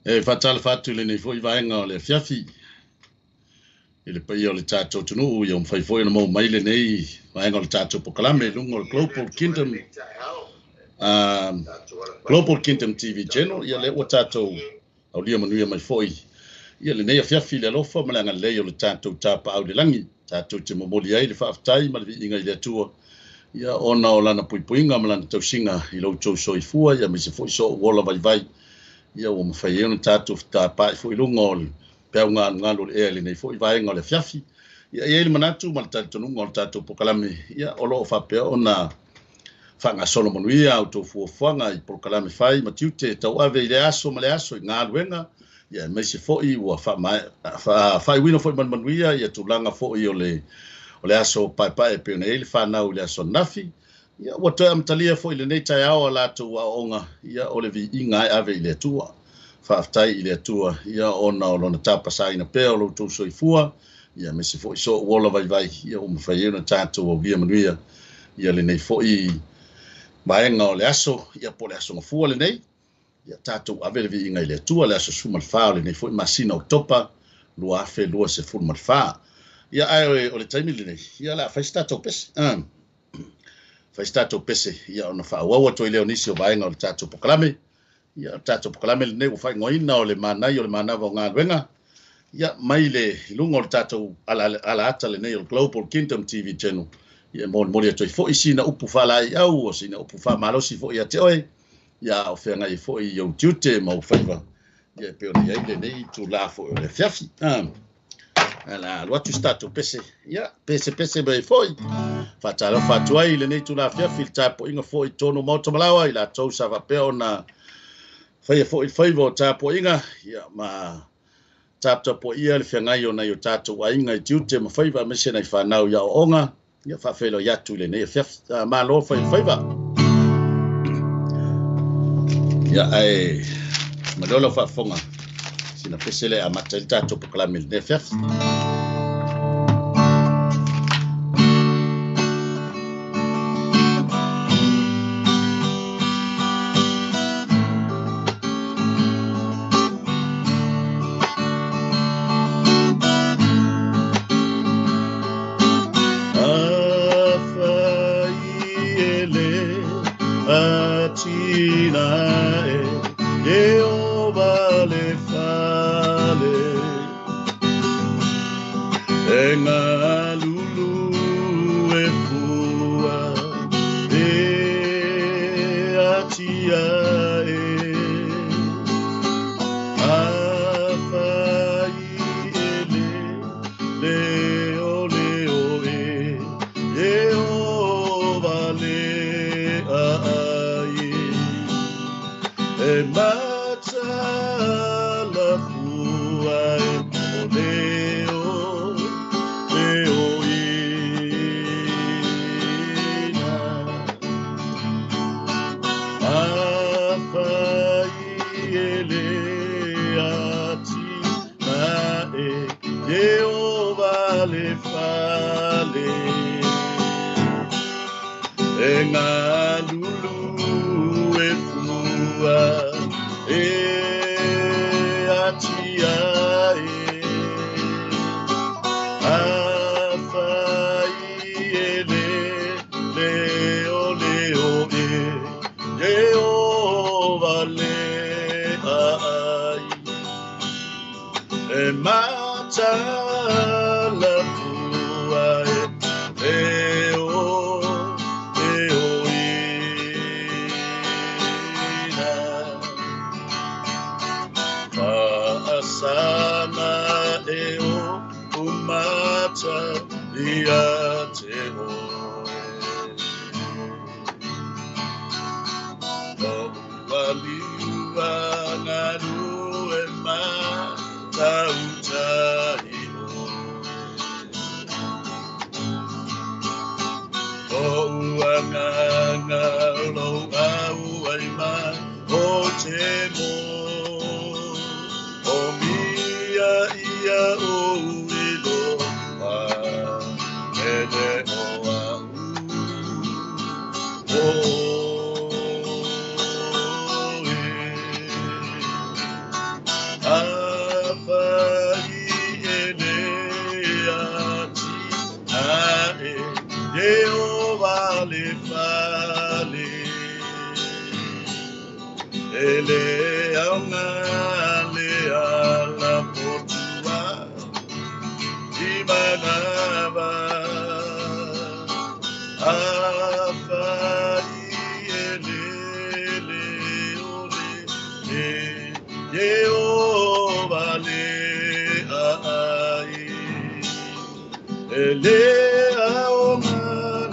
E faatalofa atu i lenei foi vaega o le afiafi i le paia o le tatou atunuu, ia ua mafai foi ona maua mai lenei vaega o le tatou polokalame i luga o le Global Kingdom, Global Kingdom TV Channel. Ia lea ua tatou aulia manuia mai foi ia lenei afiafi i le alofa ma le agalelei o le tatou Tapaau i le lagi. Tatou te momoli ai le faafetai ma le viiga i le Atua, ia ona o lana puipuiga ma lana tausiga i lo outou soifua, ia aemaise foi so ou ola vaivai, ia ua mafai ai ona tatou fetapaai foi i luga o le peau galugalu o le ea i lenei foi vaega o le afiafi. Ia e i ai le manatu ma le talitonuga o le tatou polokalame, ia o lo o faapea ona faagasolo manuia a outou fuafuaga i polokalame fai ma tiute tauave i le aso ma le aso i galuega, ia aemaise foi ua faaiuina foi ma le manuia ia tulaga foi o le aso paepae pei ona i ai le fanau i le aso ananafi. Ia ua toe amatalia foi lenei taeao a latou aoaoga, ia o le viiga e ave i le Atua. Faafetai i le Atua, ia ona o lona tapasaina pea o lo outou soifua, ia aemaise foi so ou ola vaivai, ia ua mafai ai ona tatou aulia manuia ia lenei foi vaega o le aso, ia po o le aso gafua lenei. Ia tatou ave le viiga i le Atua, le aso 14 o lenei foi masina Oketopa 2024. Ia ae o le taimi lenei, ia o le a fai se tatou pese. Fai se tatou pese, ia ona faaauau atu ai lea o nisi o vaega o le tatou polokalame. Ia o le tatou polokalame lenei ua faaigoaina o le Manaia o le Manava o Galuega, ia mai le luga o le tatou alaata lenei o le Global Kingdom TV Channel. Ia e molimoli atu ai foi sina upu faalaeiau, o sina upu faamalosi foi ia te oe, ia o feagai foi i ou tiute ma ou faiva, ia e pei ona i ai lenei itula foi o le afiafi. Ala alu atu se tatou pese, ia pese pese mai foi. Faatalofa atu ai i lenei itula afiafi i le tapuaiga foi i totonu o Maota Malawa, i latou sa faapea ona faia foi le faiva o tapuaiga, ia ma taputapuaia le feagai o nai o tatou aiga i tiute ma faiva, aemaise nai fanau i aoaoga, ia faafeiloai atu i lenei afiafi. Malo fai le faiva. Ia ae malo lau faafofoga, sina pese le amata ai le tatou polokalame i lenei afiafi. Ele aunga le ala potua i manava afai ele le ole e Yehova le ai ele aunga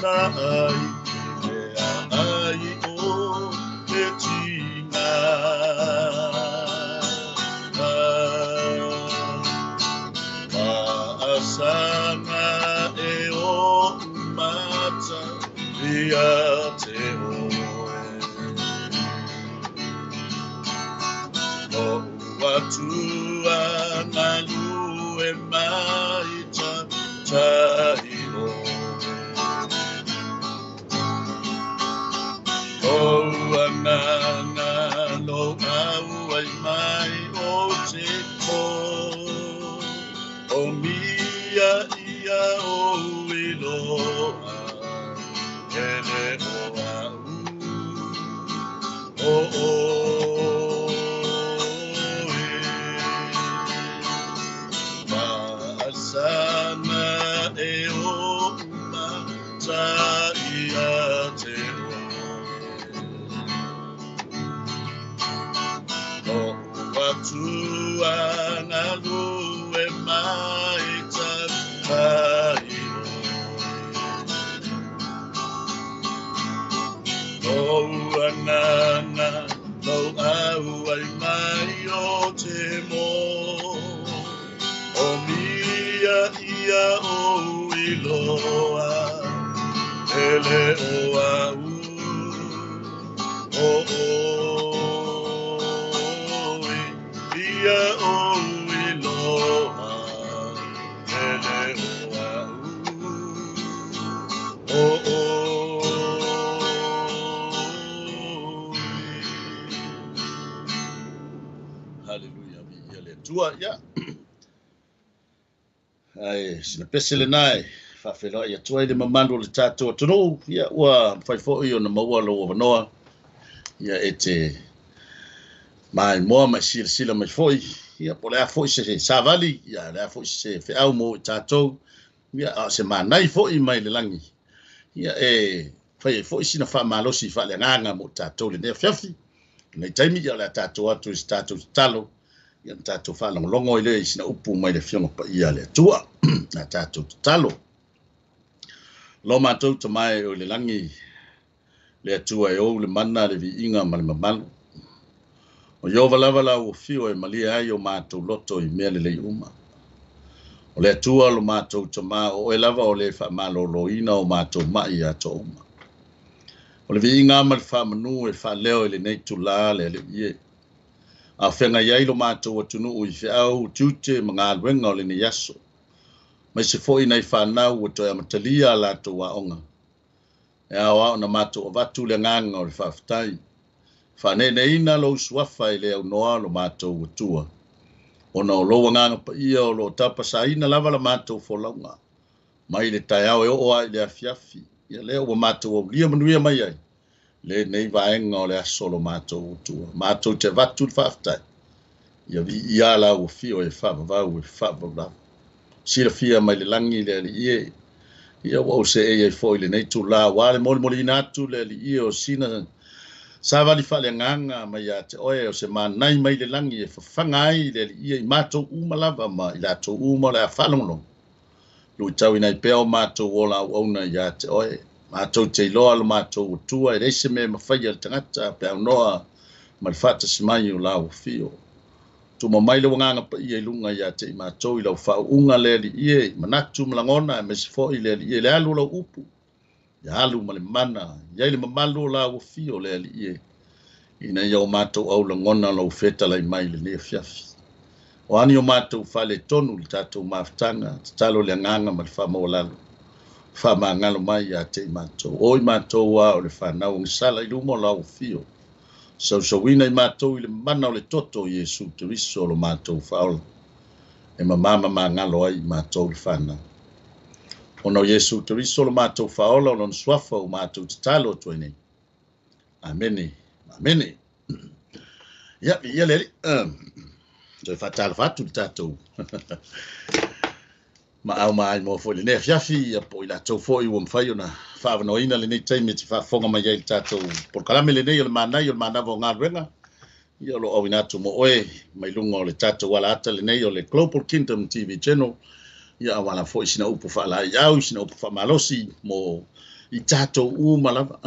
na ai le ai o le tinga Maasanga e o mata ia te oe O atua ngalu e mai ta tai oe O anganga lo au ai mai o te mo O mia ia o iloa ele o au o oe Maasanga e o mata ia te oe O atua ngalu e mai tai oe O anganga lo au ai mai o te mo O mia ia o iloa ele o au o oe ia o iloa ele o au o oe. Hallelujah, ia le Atua ia. Ai sina pese le nai faafeiloai atu ai le mamalu o le tatou atunuu ia ua mafai foi ona maua lou avanoa ia e te maimoa ma silasila mai foi ia po o le a foi se savali ia le a foi se feau mo i tatou ia a o se manai foi mai le lagi ia e fai ai foi sina faamalosi faaleagaga mo tatou lenei afiafi lenei taimi ia o le a tatou atu i se tatou tatalo ia na tatou faalogologo i le i sina upu mai le Afioga Paia a le Atua na tatou tatalo. Lo matou tamae o le lagi le Atua e ou le mana le viiga ma le mamalu. O Iova lava la ua fio e malie ai o matou loto i mea lelei uma. O le Atua lo matou tamā o oe lava o le faamalōlōina o matou mai ia atoa uma. O le viiga ma le faamanu e faaleo i lenei itulā le Alii e. A feagai ai lo matou atunuu i feau tiute ma galuega o lenei aso. Mai se foi nai fanau ua toe amatalia a latou aoga. E ao ao na matou avatu le agaga o le faafetai. Faaneeneina lou suafa e le aunoa lo matou Atua. Ona o lou agaga paia o loo tapasaina lava la matou folauga. Mai le taeao e oo lava i le afiafi. Ia lea ua matou aulia manuia mai ai. Lenei vaega o le aso lo matou Atua. Matou te avatu le faafetai. Ia viia la ua fio e faavavau e faavavau lava. Silafia mai le lagi le Alii e. Ia ua ou seei ai foi lenei itulā ua le molimoliina atu le Alii o sina savali faaleagaga mai ia te oe o se manai mai le lagi e fafaga ai le Alii i matou uma lava ma i latou uma o le a faalogologo. Luitauina ai pea o matou ola auauna ia te oe. Matou te iloa lo matou Atua e leai se mea e mafai e le tagata pe aunoa ma le faatasi mai o la ua fio. Tuma mai le agaga paia i luga ia te i matou i lau faauuga le Alii e, i manatu ma lagona aemaise foi le Alii e le alu o lau upu. Ia alu ma le mana, ia i le mamalu o la ua fio le Alii e, ina ia o matou au lagona lou fetalai mai lenei afiafi. O ani o matou faaletonu le tatou mafutaga, tatalo le agaga ma le faamaualalo. Faamagalo mai ia te i matou. O i matou a o le fanau agasala i luma o la ua fio. Sausauina i matou i le mana o le toto o Iesu Keriso o lo matou faaola. E mamama magalo ai i matou le fanau. Ona o Iesu Keriso o lo matou faaola o lona suafa o matou tatalo atu ai nei. Amene. Amene. Ia, ia le toe faatalofa atu le tatou maau ma ai mo foi lenei afiafi, ia po i latou foi ua mafai ona faaavanoaina lenei taimi e te faafofoga mai ai i le tatou polokalame lenei o le Manaia o le Manava o Galuega. Ia o lo o auina atu mo oe mai luga o le tatou alaata lenei o le Global Kingdom TV Channel. Ia auala foi sina upu faalaeiau, sina upu faamalosi mo i tatou uma lava.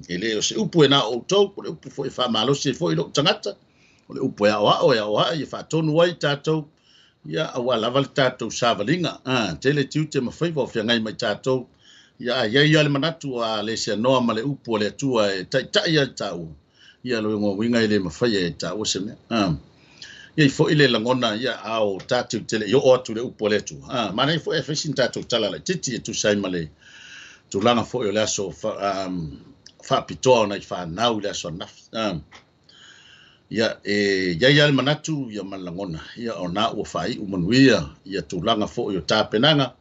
E le o se upu e na o outou, o le upu foi e faamalosi ai foi lou tagata, o le upu e aoao e aoai e faatonu ai tatou, ia aua lava le tatou savaliga. Tele tiute ma faiva o feagai mai tatou. Ia ai ai le manatu a le seanoa ma le upu o le Atua e taitai ai taua. Ia lo uiga e le mafai e taua se mea. Ia foi le lagona ia ao tatou tele i oo atu le upu o le Atua. Manai foi e fai tatou tala laitiiti e tusa ai ma le tulaga foi o le aso faapitoa ona i fanau i le aso ananafi. Ia e iai le manatu ia ma le lagona ia ona ua faaiu manuia ia tulaga foi o tapenaga.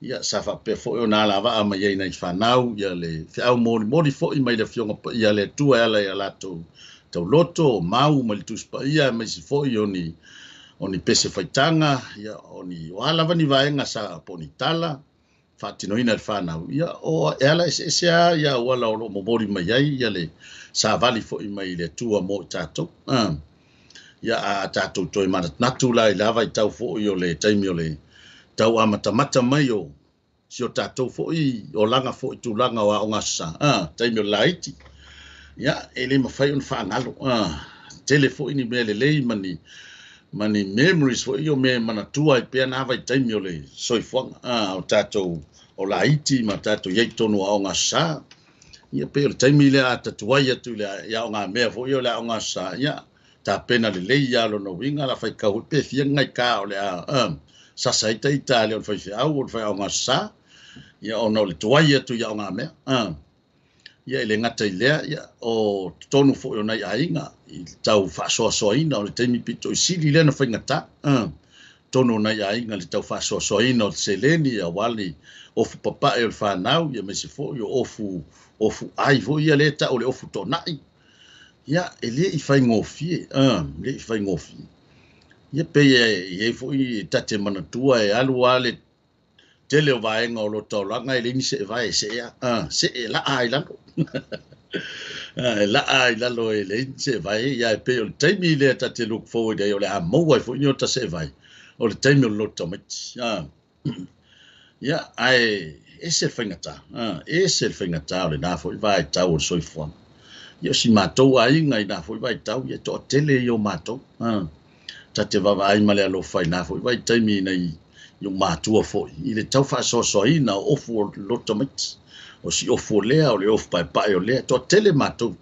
Ia sa faapea foi ona alavaa mai ai nai fanau ia le feau molimoli foi mai le Afioga Paia le Atua e ala i a latou tauloto o mau ma le Tusi Paia aemaise foi o ni pese faitaga, ia o ni o a lava ni vaega sa po o ni tala faatinoina e le fanau. Ia o e ala eseese lava ia auala o lo o momoli mai ai ia le savali foi mai le Atua mo i tatou. Ia a tatou toe manatunatu la i lava i tau foi o le taimi o le tau amatamata mai o si o tatou foi olaga foi tulaga o aoga sa, taimi o le laiti. Ia e le mafai ona faagalo. Tele foi ni mea lelei ma ni memories foi o mea manatua ai pea na vaitaimi o le soifuaga. O tatou o laiti ma tatou iai tonu o aoga sa. Ia pei o le taimi lea a tatuai atu i le aoga mea foi o le aoga sa. Ia tapena lelei ia lona uiga la faikau pe fia gaika o le a sasa ai taita le o le faifeau o le faiaoga sa. Ia ona o le tuai atu i aoga mea. Ia e le gata i lea, ia o totonu foi o nai aiga i tau faasoasoaina o le taimi pito i sili lea na faigata. Tonu o nai aiga le tau faasoasoaina o le seleni aua le ofu papae o le fanau, ia aemaise foi o ofu ai foi ia lea tau o le ofu toonai. Ia e le i faigofie, le i faigofie. Ia pei e iai foi tate manatua e alu lava le tele o vaega o lo taulaga e leai ni seevae e seea, see laa ai lalo. Laa ai lalo e leai ni seevae. Ia e pei o le taimi lea tate look forward ai o le a maua ai foi ni ota seevae o le taimi o le loto tamaiti. Ia ae ese le faigata, ese le faigata o lena foi vaitau o le soifuaga. Ia o si matou aiga i na foi vaitau, ia toatele ia o matou. Tate vaavaai ma le alofa i na foi vaitaimi nai i o matua foi i le tau faasoasoaina o ofu o loto tamaiti. O si ofu o lea, o le ofu paepae o lea, toatele matou.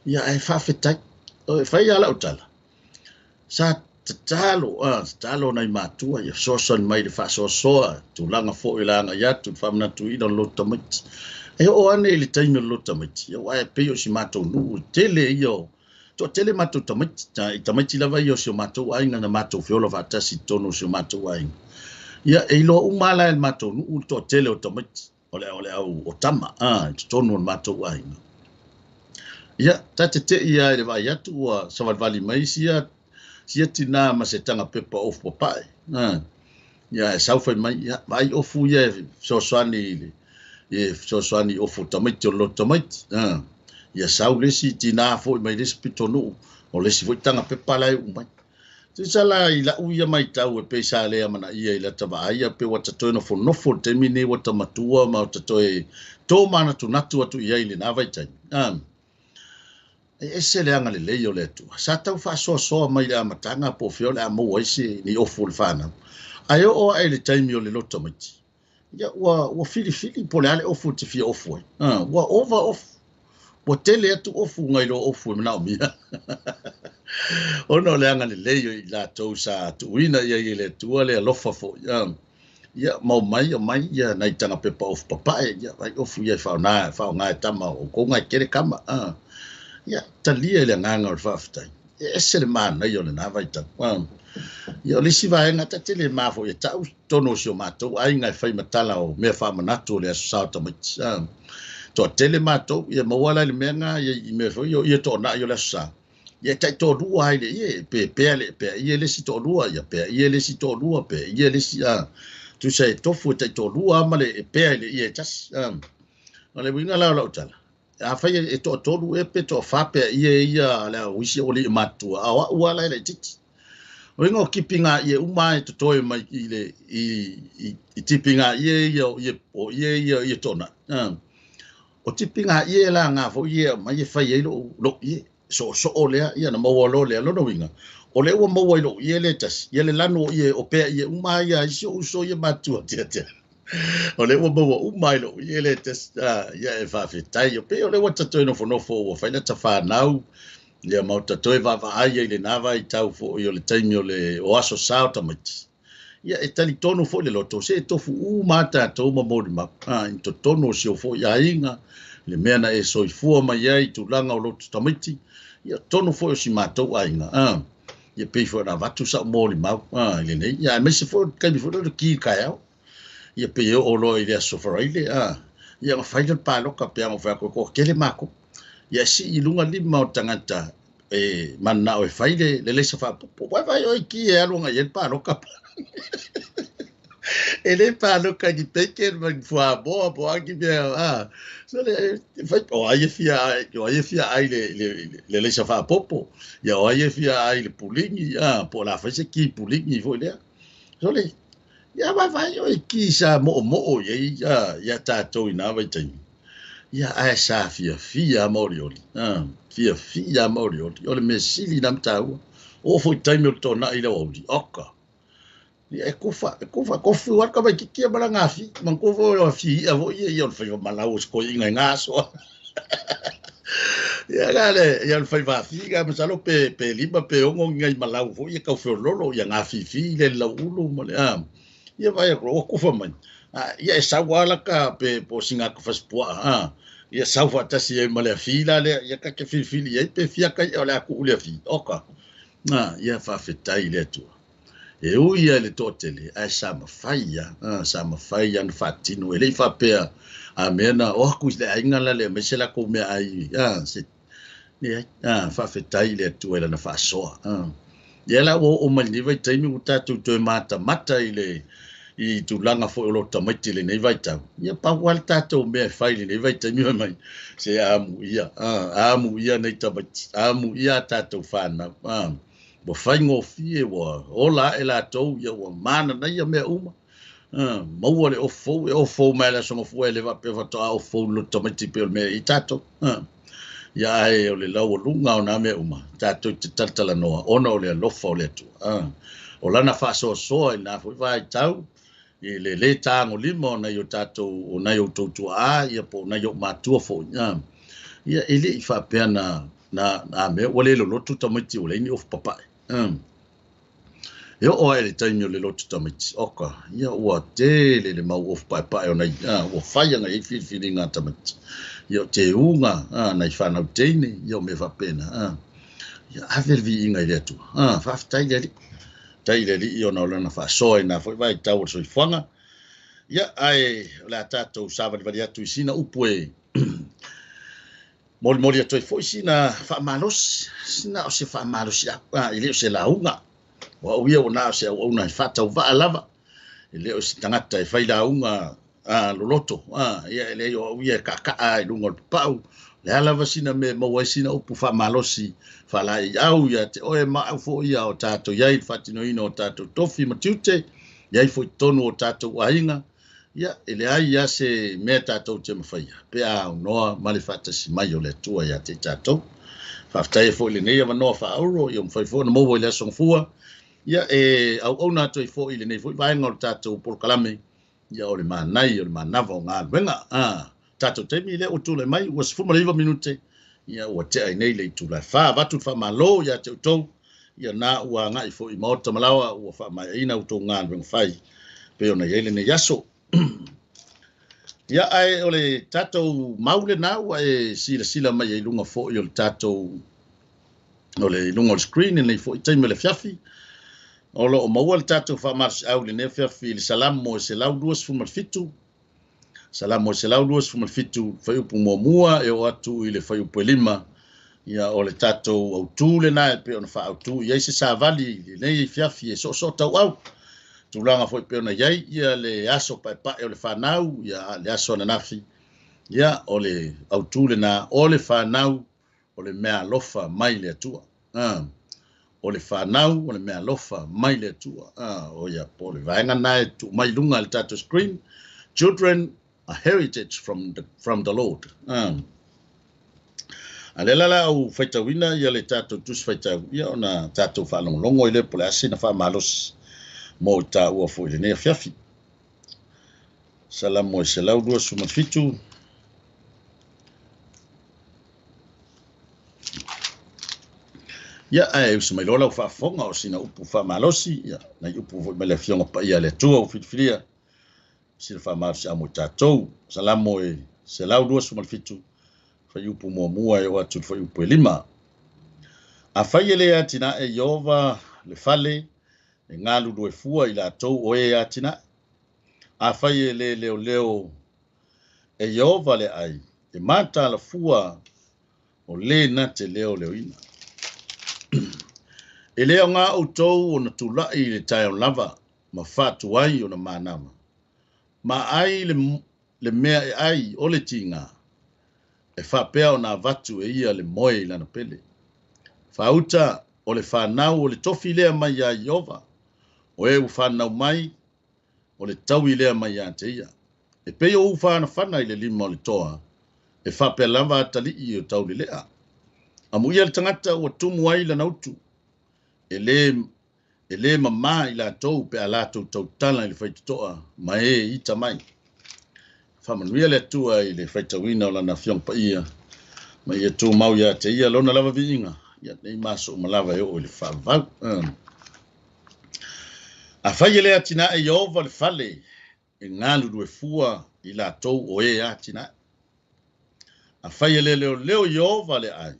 Ia ae faafetai. O e fai lava lau tala. Sa tatalo nai matua ia fesoasoani mai le faasoasoa tulaga foi o le agai atu le faamanatuina o le loto tamaiti. E oo ane i le taimi o le loto tamaiti, ia aua e pei o si matou nuu tele ia o toatele matou tamaiti, i tamaiti lava ia o si o matou aiga na matou feola faatasi i totonu o si o matou aiga. Ia e iloa uma la e le matou nuu le toatele o tamaiti o le au o tama i totonu o le matou aiga. Ia ta tetei ia i le vaai atu ua savalivali mai sia tina ma se taga pepa ofu papae. Ia e sau fai mai, ia vaai ofu ia e fesoasoani i fesoasoani ofu tamaiti o le loto tamaiti. Ia sau le isi tina foi mai le isi pitonuu o le isi foi taga pepa la e uu mai. Tusa la i lau ia maitau e pei sa lea manaia i lata vaai pe ua ta toe nofonofo le taimi nei ua ta matua ma ua ta toe tō manatunatu atu i ai i lena vaitaimi. E ese le agalelei o le Atua. Sa tau faasoasoa mai le amataga po o fea o le a maua ai se ni ofu o le fanau. Ae oo ae i le taimi o le loto tamaiti. Ia ua filifili po o le a le ofu te fia ofu ai. Ua ova ofu. Ua tele atu ofu ngai lo ofu e manaomia. Ona o le agalelei o i latou sa tuuina ia i le Atua le alofa foi. Ia mau mai o mai ia nai taga pepa ofu papae. Ia vai ofu ia e faaaoga e tama o outou ngai tele kama. Ia talia i le agaga o le faafetai. E ese le manaia o lena vaitau. Ia o le isi vaega tate le ma foi e tau tonu o si o matou aiga e fai matala o mea faamanatu o le aso sa o tamaiti. Toatele matou, ia maua la i le mea na, ia i mea foi ia toonai o le aso sa. Ia taitoalua ai le ie pe pea le pea ie le isi toalua ia pea ie le isi toalua pea ie le isi a tusa e tofu e taitoalua ma le e pea i le ie e tasi. O le uiga la o lau tala, afai e toatolu e pe toafa pea ie ia le au isi o le matua a o au ala e laitiiti. O ingo kipiga ie uma e totoe mai i le i tipiga ie ia o ie ia ia tona. O tipiga ie la ngā fo ie mai e fai ai lo ie so so o lea ia na maua lo lea lona uiga o le ua maua i lou ie le tasi ia le lanu o ie o pea ie uma ia isi o uso ia matua tia tia. O le ua maua uma i lou ie le tasi ia e faafetai o pe o le ua tatoi nofonofo ua fai lata whanau ia mau tatoe vaavaai ai lenā vaitau foʻi o le taimi o le o aso sa o tamaiti. Ia e talitonu foʻi le loto se e tofu uma tatou ma molimau i totonu o si o foʻi aiga le mea na e soifua mai ai tulaga o loto tamaiti ia tonu foʻi o si matou aiga ia pei foi na avatu sa'u molimau i lenei ia aemaise foi taimi foi lea o le ki kaeao ia pei e oo loa i le aso Faraile ia na fai le paloka pe aga fai atu ko kele makou ia si i lunga lima o tagata e manao e fai le leisa faapopo vai vai oi ki e alu agai ai le paloka e le paloka ki bacon ma ki fuamoa po a ki mea so le fai o ai e fia o ai e fia ai le leisa faapopo ia o ai e fia ai le puligi po o la fai se ki puligi foi lea so le ia vai vai oi ki sa mo'omo'o iai ia tatou i nā vaitaimi ia ae sa fiafia maolioli fiafia maolioli o le mea sili na mataua o foi taimi o le tona'i le aoauli oka ia e kufa kofu waka mai kikia mala ngafi man kufa o fi ia vo ia ia o le faiva malau o se koi'iga i gasoa ia ga le ia o le faiva afi ga masalo pe 5 pe 6 ngai malau foi ia kaufeololo ia gafifi le lauulu ma le ia vai ua kufa mai ia e sau ala ka pe po singa ka fasipua'a ia sau faatasi ai ma le afi la lea ia ka ke filifili ai pe fia kai o le aku'u le afi oka ia faafetai i le Atua e ui ia le toatele ae sa mafai ia sa mafai ia na faatino e le'i faapea a mea na o aku i le aiga la le aemaise lakou mea ai se leai faafetai i le Atua i lana faasoa ia la ua oo mai lenei vaitaimi ua tatou toe matamata i le i tulaga foi o lo tamaiti lenei vaitau ia pau lava le tatou mea e fai lenei vaitaimi mai mai se amu ia amu ia nei tamaiti amu ia a tatou whanau ua faigofie ua ola aʻe latou ia ua mananaia mea uma maua le ofou e ofou mai le aso gafua e le faapea faatoa ofou le loto tamaiti pei o le mea i tatou ia ae o le laualuga o nā mea uma tatou te talatalanoa ona o le alofa o le Atua o lana faasoasoa i lena foi vaitau i le lē tagolima o nai o tatou o nai outou tuaā ia po o nai o'u matua foi ia e le'i faapea na mea ua lē loloto tamaiti ua leai ni ofu papaʻe e oo ae le taimi o le loto tamaiti oka ia ua tele le mau ofu paepae o nai ua fai agai ai filifiliga a tamaiti ia o teuga nai fanau teine ia o mea faapena ia ave le viiga i le Atua faafetai le Alii tai le Alii ona o lana faasoa i nā foi vaitau o le soifuaga ia ae o le a tatou savalivali atu i sina upu e molimoli atu ai foi sina faamalosi sina o se faamalosi e le o se lauga o au ia ua na o se auauna e faatauvaa lava e le o se tagata e fai lauga loloto ia e leai o au ia e kaakaa i luga o le papau le a lava sina mea e maua ai sina upu faamalosi faalaeiau ia te oe ma au foi ia o tatou iai le faatinoina o tatou tofi ma tiute iai foi totonu o tatou aiga ia e leai ia se mea tatou te mafaia pe a aunoa ma le faatasi mai o le Atua ia te tatou faafetai ai foi lenei avanoa faauro ia mafai foi ona maua i le aso gafua ia e auauna atu ai foi lenei foi vaega o le tatou polokalame ia o le manai o le manava o galuega tatou taimi lea ua tulai mai ua 19 minute ia ua tea ai nei le itula e 4 avatu le faamalo ia te outou ia na ua agai foi i maota malaoa ua faamaeaina outou galuega fai pei ona i ai lenei aso ia ae o le tatou mau lenā ua e silasila mai ai luga foi o le tatou o le luga o le screen lenei foi taimi o le afiafi o loo maua le tatou faamalosiau i lenei afiafi i le Salamo e 127 Salamo e 127 fuaiupu muamua e oo atu i le fuaiupu e 5. Ia, o le tatou autū lena e pei ona faautū i ai se savali i lenei afiafi e soosoo tauau. Tulaga foi pei ona i ai ia le aso paepae o le fanau, ia le aso ananafi, ia o le autū lena o le fanau o le meaalofa mai le Atua. O le fanau o le meaalofa mai le Atua. O ia po o le vaega lena e tuu mai i luga i le tatou screen. Children a heritage from the Lord. A lea la la au faitauina ia le tatou tusi faitau, ia ona tatou faalogologo i le po o le a sina faamalosi mo i taua foi i lenei afiafi. Salamo e 127. Ia, ae usu mai loa lau faafofoga o sina upu faamalosi, ia, nai upu foi mai le Afioga Paia a le Atua ua filifilia, sina faamalosi mo i tatou. Salamo e 127, fuaiupu 1 e oo atu i le fuaiupu 5. Afai e le atinae Ieova le fale, e galulue fua i latou o e atinae. Afai e le leoleo e Ieova le ai, e matalafua o le na te leoleoina. E le aoga outou ona tulai i le taeao lava ma faatuai ona manava. Ma ai le mea e ai o le tiga, e faapea ona avatu e ia le moe i lana pele. Faauta o le fanau o le tofi lea mai ia Ieova, o e ua fanau mai o le taui lea mai ia te ia. E pei o ufanafana i le lima o le toa, e faapea lava atalii o taulelea. Amuia le tagata ua tumu ai lana utu, e le mamā i latou pe a latou tautala i le faitotoa ma e ita mai. Faamanuia le Atua i le faitauina o lana Afioga Paia, ma ia tumau ia te ia lona lava viiga, ia nei ma aso uma lava e oo i le faavavau. Afai e le atinae Ieova le fale, e galulue fua i latou o e atinae. Afai e le leoleo Ieova le ai,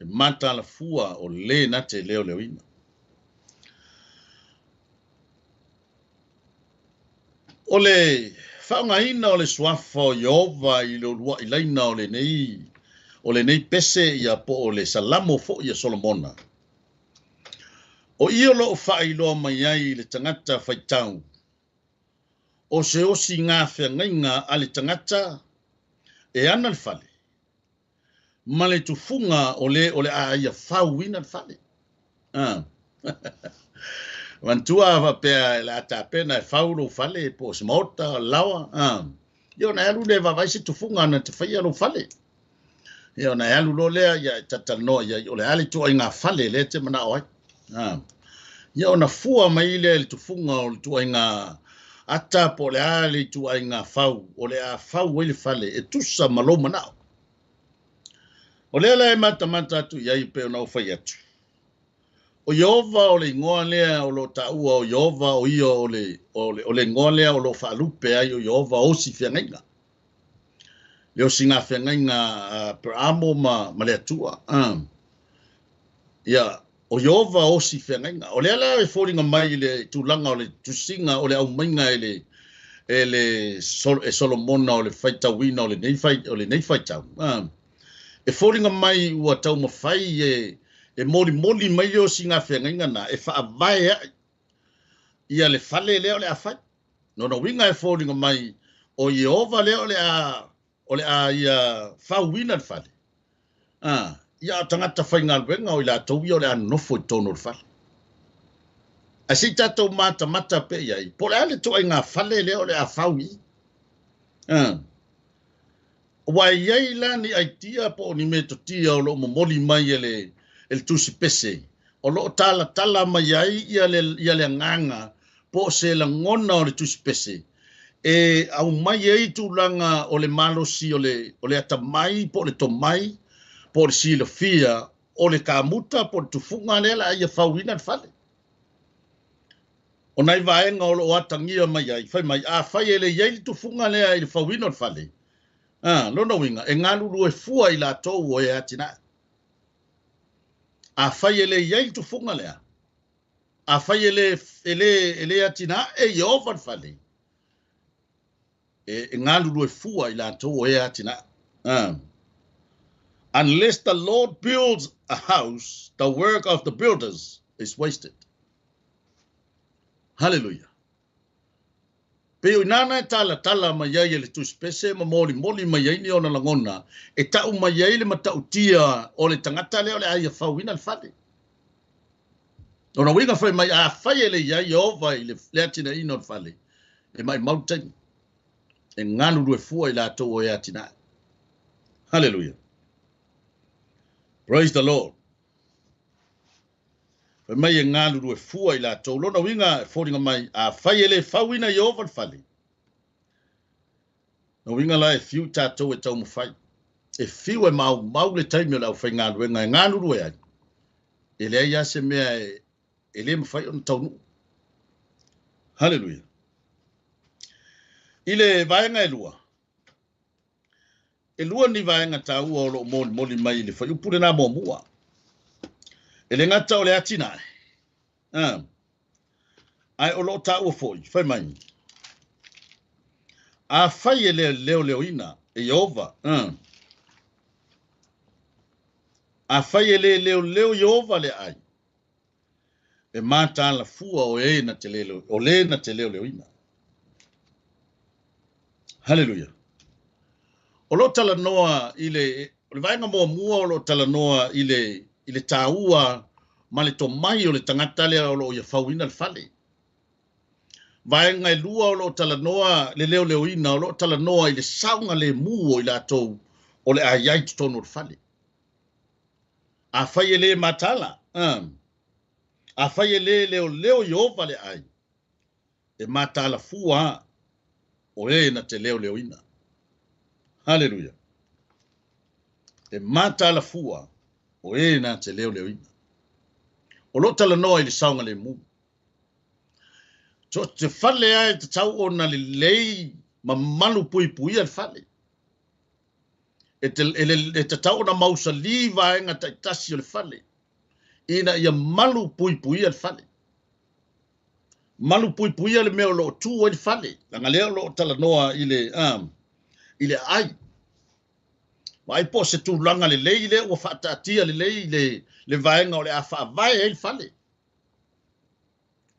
e matalafua o le na te leoleoina. O le faaaogaina o le suafa o Ieova i le uluai laina o lenei pese ia po o le Salamo foi a Solomona. O ia o loo faailoa mai ai i le tagata faitau, o se osi gafeagaiga a le tagata e ana le fale, ma le tufuga o le a ia fauina le fale. Manatua faapea e le a tapena e fau lou fale po o se maota lawa. Ia ona e alu lea e vaavaai se tufuga na te faia lou fale. Ia ona e alu loa lea ia e talatalanoa iai o le a le ituaiga fale lea e te manao ai. Ia ona fua mai lea i le tufuga o le ituaiga ata po o le a le ituaiga fau o le a fau ai le fale e tusa ma lou manao. O lea la e matamata atu iai pei ona ou fai atu. O Ieova o le igoa lea o loo taua o Ieova o ia o le igoa lea o loo faalupe ai o Ieova osi feagaiga. Le osiga feagaiga a Aperamo ma le Atua. Ia, o Ieova osi feagaiga. O lea la e foliga mai i le tulaga o le tusiga o le aumaiga e Solomona o le faitauina o lenei faitau. E foliga mai ua taumafai e molimoli mai le osiga feagaiga na e faavae ai ia le fale lea o le a fai. Lona uiga e foliga mai o Ieova lea o le a ia fauina le fale. Ia o tagata faigaluega o i latou ia o le a nonofo i totonu o le fale. Ae se i tatou matamata pea i ai, po o le a le ituaiga fale lea o le a fau i. Ua i ai la ni aitia po o ni metotia o loo momoli mai e le tusi pese, o loo talatala mai ai ia le agaga po o se lagona o le tusi pese, e aumai ai tulaga o le malosi o le atamai po o le tomai, po o le silafia o le kamuta po o le tufuga lea la ia fauina le fale. O nai vaega o loo atagia mai ai, fai mai, afai e le i ai le tufuga lea i le fauina o le fale, lona uiga, e galulue fua i latou o e atinae. Afai e le i ai le tufuga lea, afai e le atinae Ieova le fale, e galulue fua i latou o e atinae. Unless the Lord builds a house, the work of the builders is wasted. Hallelujah. Pei o i nāna e talatala mai ai e le tusipese ma molimoli mai ai ni ona lagona e ta'u mai ai le mata'utia o le tagata lea o le a ia fauina le fale. Lona uiga fai mai, afai e le i ai Ieova i le atinaeina o le fale, e maʻimau le taimi e galulue fua i latou o e atinae. Hallelujah. Praise the Lord. Fai mai e galulue fua i latou. Lona uiga e foliga mai, afai e le fauina e Ieova le fale, lona uiga la e fiu tatou e taumafai. E fiu e maumau le taimi o le aufaigaluega e galulue ai, e leai lava se mea e le mafai ona taunuu. Hallelujah. I le vaega e lua, e lua ni vaega taua o lo o molimoli mai i le fuaiupu lena muamua. E le gata o le atinae, ae o lo o taua foi, fai mai, afai e le leoleoina e Ieova, afai e le leoleo Ieova le aai, e mataala fua o e na te leo, o le na te leoleoina. Hallelujah. O lo o talanoa i le, o le vaega muamua o lo o talanoa i le taua ma le tomai o le tagata lea o lo o ia fauina le fale. Vaega e lua o lo o talanoa le leoleoina, o lo o talanoa i le saogalemu o i latou o le a i ai i totonu o le fale. Afai e le mataala, afai e le leoleo Ieova le aai, e mataala fua o e na te leoleoina. Hallelujah. E mataala fua o e na te leoleoina. O lo o talanoa i le saogalemu. So te fale lava e tatau ona lelei ma malupuipuia le fale. E tatau ona mausali vaega taitasi o le fale ina ia malupuipuia le fale. Malupuipuia le mea o lo o tu ai le fale. Leaga lea o lo o talanoa i le aai. Vaai po o se tulaga lelei lea ua faataatia lelei le vaega o le a faavae ai le fale.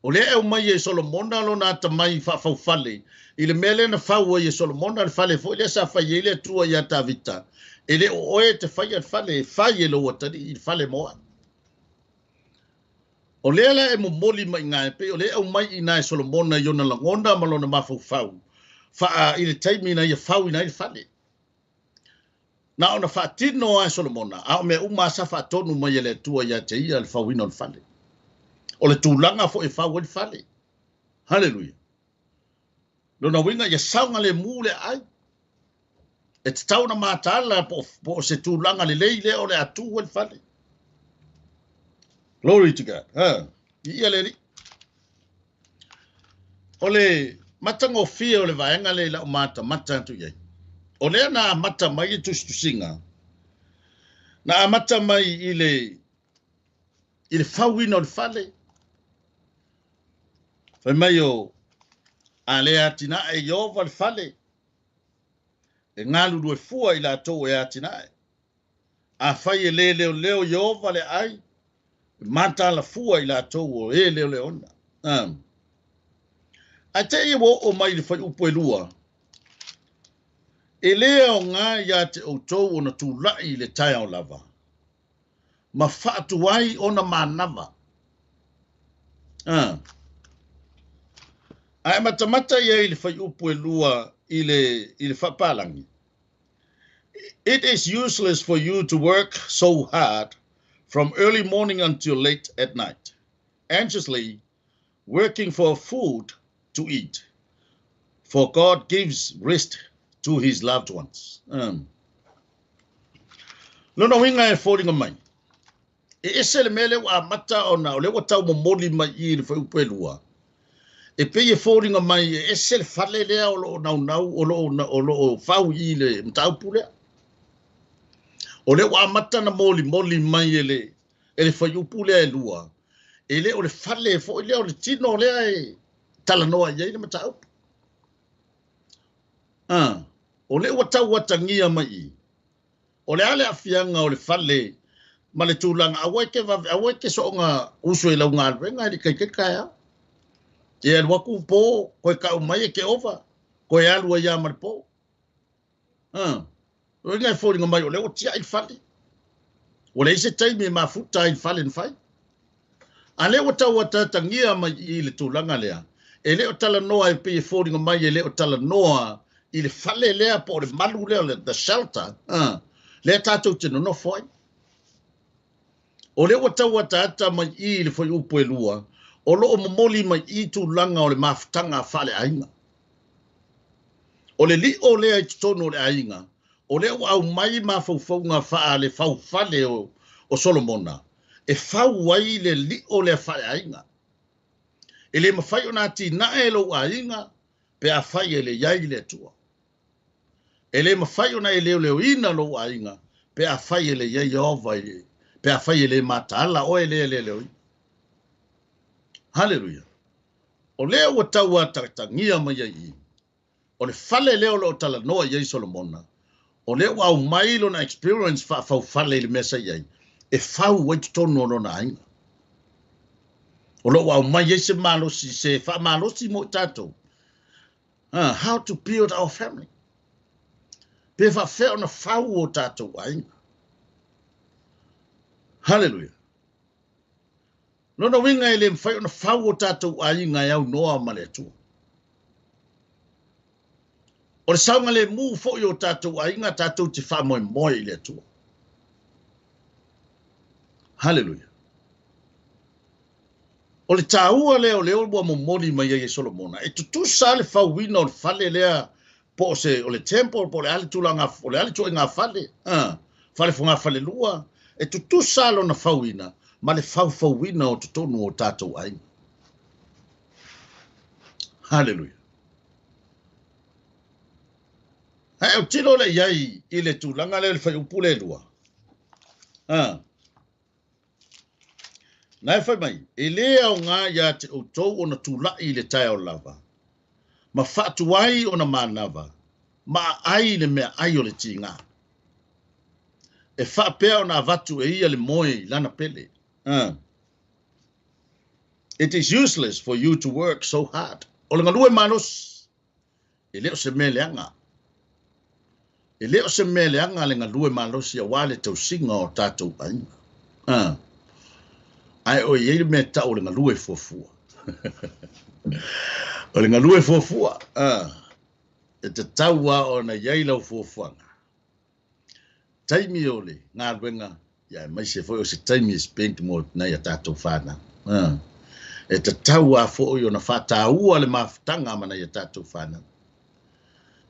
O lea e aumai e Solomona lona atamai faafaufale i le mea lea na fau ai e Solomona le fale foi lea sa fai ai le Atua ia Tavita. E le o oe te faia le fale, e fai e lou atalii i le fale mo au. O lea la e momoli mai i ina e pei o lea e aumai i ina e Solomona i ona lagona ma lona mafaufau faa i le taimi na ia fauina ai le fale. Na ona faatino lava e Solomona, a o mea uma lava sa faatonu mai e le Atua ia te ia le fauina o le fale. O le tulaga foi e fau ai le fale. Hallelujah. Lona uiga ia saogalemu le aai. E tatau ona mataala po o se tulaga lelei lea o le a tu ai le fale. Glory to God. Viia le Alii. O le matagofie o le vaega lea i lau matamata atu i ai. O lea na amata mai le tusitusiga, na amata mai i le fauina o le fale. Fai mai o a le atinae Ieova le fale, e galulue fua i latou e atinae. Afai e le leoleo Ieova le aai, e mataala fua i latou o e leoleoina. Ae te i ua oo mai i le fuaiupu e lua, e le aoga ia te outou ona tula'i i le taeao lava, ma faatuai ona manava. Ae matamata i ai i le fuaiupu e lua i le faapalagi. It is useless for you to work so hard from early morning until late at night, anxiously working for food to eat, for God gives rest to his loved ones. Lona uiga e foliga mai, e ese le mea lea ua amata ona o lea ua taumomoli mai i le fuaiupu e lua, e pei e foliga mai e ese le fale lea o lo o naunau, o lo o fau i le mataupu lea. O lea ua amata na molimoli mai e le fuaiupu lea e lua, e le o le fale foi lea o le tino lea e talanoa i ai le mataupu. O lea ua tauatagia mai i. O le a le aafiaga o le fale ma le tulaga aua e te vave, aua e te soona usu i lau galuega e le i taitai taeao. E alu atu po, toe tau mai e te ova, toe alu ai lava ma le po. O le e foliga mai o lea ua tiai le fale. Ua leai se taimi e mafuta ai i le fale na fai. A lea ua tau ataatagia mai i le tulaga lea, e le o talanoa e pei e foliga mai e le o talanoa i le fale lea po o le malu lea, the shelter, lea tatou te nonofo ai. O lea ua tau ataata mai i le fuaiupu e 2, o lo o momoli mai i tulaga o le mafutaga faaleaiga. O le lio lea i totonu o le aiga, o lea ua aumai mafaufauga faale faufale o Solomona, e fau ai le lio lea faaleaiga. E le mafai ona atinae lou aiga pe afai e le iai le Atua. E le mafai ona e leoleoina lou aiga pe afai e le iai Ieova, pe afai e le mataala oe lea leoleoina. Haleluia. O lea ua tau atatagia mai ai i, o le fale lea o lo o talanoa i ai Solomona, o lea ua aumai lona experience faafaufale i le mea sa i ai, e fau ai totonu o lona aiga. O lo o aumai ai se malosi, se faamalosi mo i tatou. How to build our family. Pe faafefea ona fau o tatou aiga. Hallelujah. Lona uiga e le mafai ona fau o tatou aiga e aunoa ma le Atua. O le saogalemu foi o tatou aiga, tatou te faamoemoe i le Atua. Hallelujah. O le tāua lea o lea ua momoli mai ai e Solomona, e tutusa le fauina o le fale lea po o se o le temple, po o le a le tulaga, o le a le ituaiga fale, fale fogafale lua, e tutusa lona fauina ma le faufauina o totonu o tatou aiga. Hallelujah. Ae autilo le iai i le tulaga lea o le fuaiupu le 2. Na e fai mai, e le aoga ia te outou ona tula'i i le taeao lava, ma faatuai ona manava, ma aai le meaai o le tiga. E faapea ona avatu e ia le moe i lana pele. It is useless for you to work so hard. O le galue malosi, e le o se mea leaga. E le o se mea leaga le galue malosi auā le tausiga o tatou aiga. Ae o i ai le mea tau o le galue fuafua. O le galue fuafua, e tatau lava ona i ai lau fuafuaga. Taimi o le galuega, ia aemaise foi o se taimi e spend mo nai a tatou fanau. E tatau lava foi ona faataua le mafutaga ma nai a tatou fanau.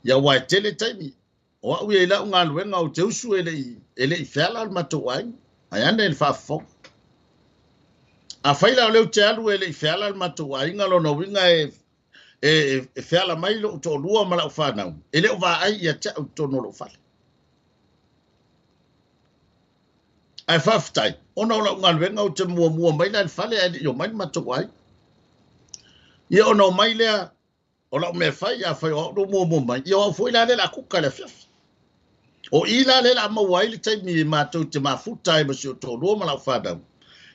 Ia aua e tele taimi, o au ia i lau galuega ou te usu e le i feala le matou aiga, ae ane le faafofoga. Afai la o lea ou te alu e le i feala le matou aiga, lona uiga e feala mai lou toalua ma lau fanau, e le o vaai ia te au i totonu o lou fale. Ae faafetai, ona o lau galuega ou te muamua mai la i le fale ae le i omai le matou aiga. Ia ona omai lea, o lau mea fai, afai o au na muamua mai, ia o au foi la lea o le a kuka i le afiafi. O i la lea o le a maua ai le taimi e matou te mafuta ai ma si ou toalua ma lau fanau.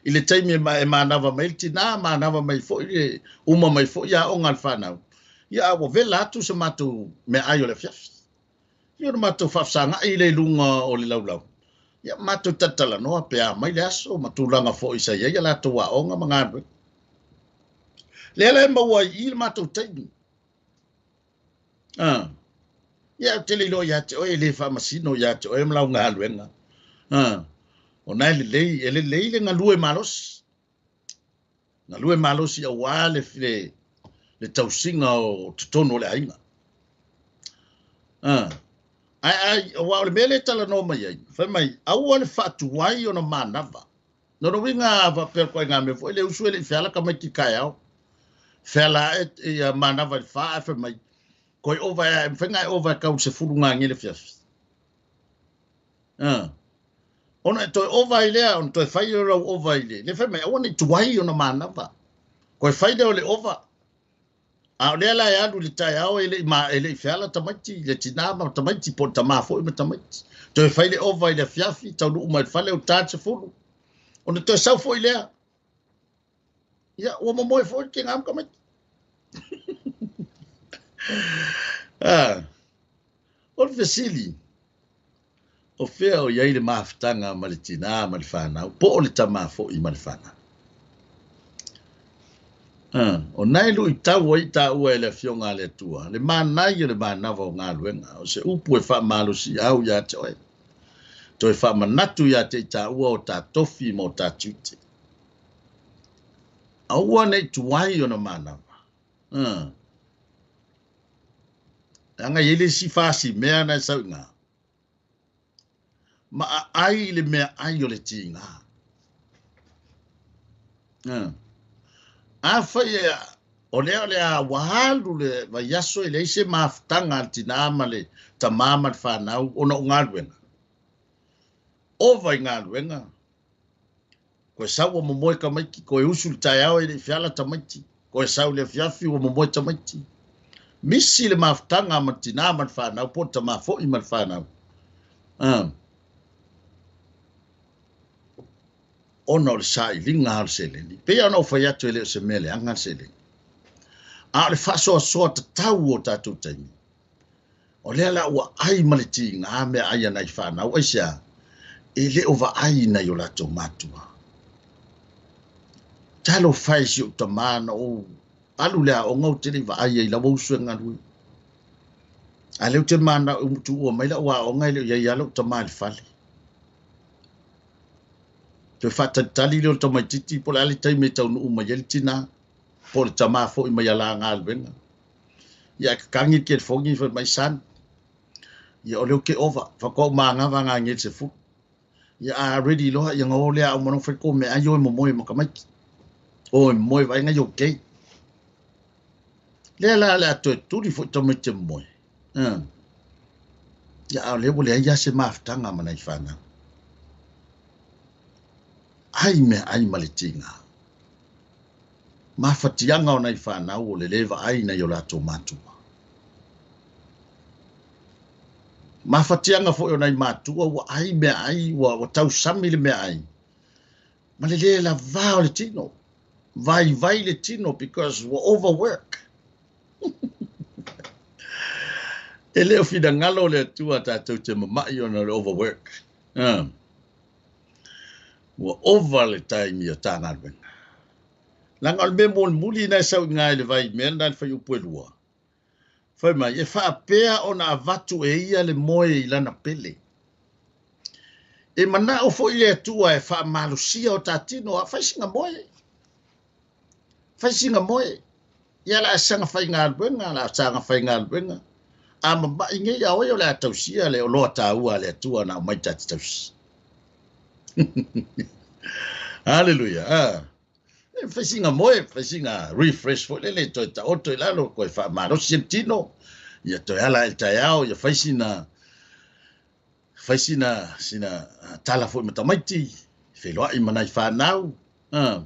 I le taimi e manava mai le tina, manava mai foi le uma mai foi aoga a le fanau. Ia a ua vela atu se matou meaai o le afiafi. Ia ona matou faafesagai lea i luga o le laulau. Ia matou talatalanoa pe a mai le aso ma tulaga foi sa i ai a latou aoga ma galuega. Lea la e maua ai i le matou taimi. Ia ou te le iloa ia te oe, e le faamasino ia te oe ma lau galuega. Ona e lelei, e lelei le galue malosi. Galue malosi auā le tausiga o totonu o le aiga. Ae ai, aua o le mea lea e talanoa mai ai, fai mai, aua le faatuai ona manava. Lona uiga faapea ituaiga mea foi le usu e le i feala tamaiti taeao. Feala ae ia manava i le 4 ae fai mai, toe ova e mafai ona e ova e tau i le 10 gage le afiafi. Ona e toe ova ai lea, ona toe fai lea o lau ova i le, le fai mai, aua ne i tuai ona manava. Toe fai lea o le ova. A o lea la e alu i le taeao e le i ma e le i feala tamaiti le tinā ma tamaiti po o le tamā foi ma tamaiti. Toe fai le ova i le afiafi, taunuu mai i le fale ua ta le 10. Ona toe sau foi lea. Ia, ua momoe foi le tinā ma tamaiti. Ah, o le fesili, o fea o i ai le mafutaga ma le tinā ma le fanau, po o le tamā foi ma le fanau? Ah, o nai luitau ai taua e le Afioga a le Atua, le manaia o le manava o galuega, o se upu e faamalosiau ia te oe. Toe faamanatu ia te i taua o tā tofi ma o tā tiute. Aua nei tuai ona manava. Ah. Leaga e i ai le isi fasi mea na e sau i ina. Ma aai i le meaai o le tiga. Afai e o lea o le a ua alu le vaiaso e leai se mafutaga a le tinā ma le tamā ma le fanau ona o galuega. Ova i galuega, koe sau ua momoe tamaiti, koe usu i le taeao e le i feala tamaiti, koe sau i le afiafi ua momoe tamaiti. Misi le mafutaga ma le tinā ma le fanau po o le tamā foi ma le fanau. Ona o le sailiga o le seleni. Pei ona ou fai atu e le o se mea leaga le seleni. A o le faasoasoa tatau o tatou taimi, o lea la ua ai ma le tiga meaai a nai fanau, aisea? E le o vaai i nai o latou matua. Talofa e si ou tamā na ou alu i le aoga ou te le i vaai ai i lau uso e galue. A lea ou te manao tuua mai lau aoga e le o i ai lava lou tamā i le fale. Toe faatalitali lea o le tamaitiiti po o le a le taimi e taunuu mai ai le tinā po o le tamā foi mai ala galuega. Ia ae kakagi le telefoni fai mai, son, ia o lea ou te ova, faatoa ou manava agai nei i le 10. Ia a ready loa, ia ona o lea a uma ona fai le tou meaai o e momoe ma tamaiti. O e momoe vaai nai okay. Lea la o le a toe tuli foi tamaiti e momoe. Ia a o lea ua leai lava se mafutaga ma nai fanau. Ai meaai ma le tiga. Mafatiaga o nai fanau o le lē vaai i nai o latou matua. Mafatiaga foi o nai matua ua ai meaai, ua tausami le meaai ma le lē lavā o le tino. Vaivai le tino because ua overwork. E le o finagalo o le Atua tatou te mama'i ona o le overwork. Ua ova le taimi o ta galuega. Leaga o le mea mulimuli na e sau i ina i le vai mea lena i le fuaiupu e 2, fai mai, e faapea ona avatu e ia le moe i lana pele. E manao foi le Atua e faamalosia o ta tino, a fai sina moe. Fai sina moe. Ia o le a saga faigaluega, o le a saga faigaluega. A mama'i nei ia oe o le a tausia le oloa taua a le Atua na aumai ta te tausi. Haleluia. Ah. E fai sina moe, fai sina refresh foi lele, toe taoto i lalo, toe faamalosi le tino, ia toe ala i le taeao, ia fai sina fai sina sina tala foi ma tamaiti, feiloai ma nai fanau. Ah.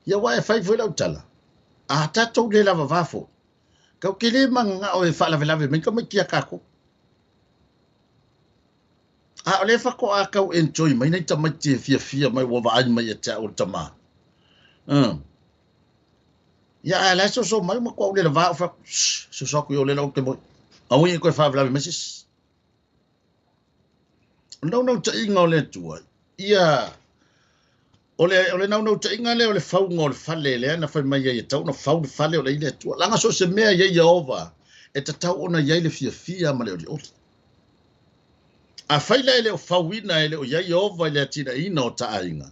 Ia aua e fai foi lau tala, a tatou le lavavā foi, kau ke le mananao e faalavelave mai tamaiti iā tatou. A o lea faatoa tau enjoy mai nai tamaiti e fiafia mai ua vaai mai ia te au o le tamā. Ia ae la e soso mai ma matua ou le lavā ou fai atu, shh, soso atu i o lela ou te moe. Aua ne i toe faalavelave mai se isi. O le naunautaiga o le Atua, ia o le o le naunautaiga lea o le fauga o le fale lea na fai mai ai e tatau ona fau le fale o le i le Atua. Leaga so o se mea i ai Ieova e tatau ona i ai le fiafia ma le olioli. Afai la e le o fauina e le o i ai Ieova i le atinaeina o ta aiga,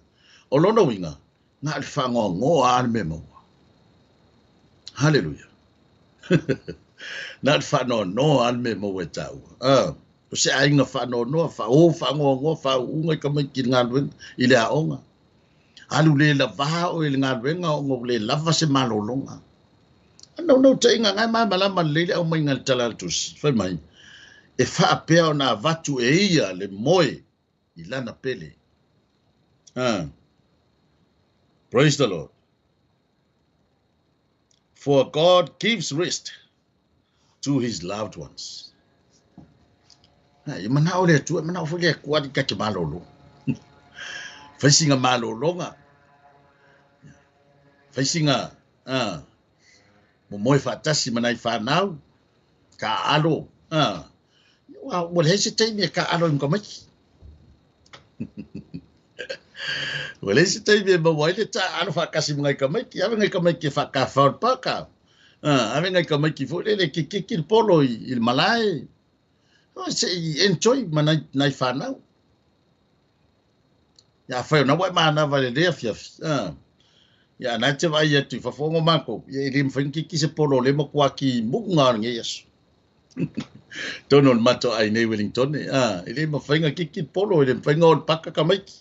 o lona uiga, na o le faanoanoa lava le mea maua. Haleluia. Na o le faanoanoa lava le mea maua e taua. O se aiga faanoanoa, faaō faanoanoa, faauuga i tamaiti i le galuega, i le aoga. Alu le lavā oe i le galuega ona ua le lava se malologa. A naunautaiga na e malamalama lelei le aumaiga i le tala a le tusi, fai mai, e faapea ona avatu e ia le moe i lana pele. Praise the Lord. For God gives rest to his loved ones. E manao le Atua, e manao foi le Atua ni kake malolo. Faisiga malologa. Faisiga momoe faatasi ma nai fanau, taaalo. Ua leai se taimi e taaalo ai ma tamaiti. Ua leai se taimi e maua ai le taaalo faatasi ma nai tamaiti. Ave nai tamaiti e faatafao i le paka. Ave nai tamaiti foi lele e kikiki le polo i le malae. Se i enjoy ma nai fanau. Ia afai ona ua e manava i lenei afiafi. Ia na e te vaai atu i fafo ona o matou, ia e le mafai ona kiki se polo o lea e matua timuga o lenei aso. Tonu o le matou ai nei Wellington, e le mafai ona kiki le polo, e le mafai ona o i le paka tamaiti.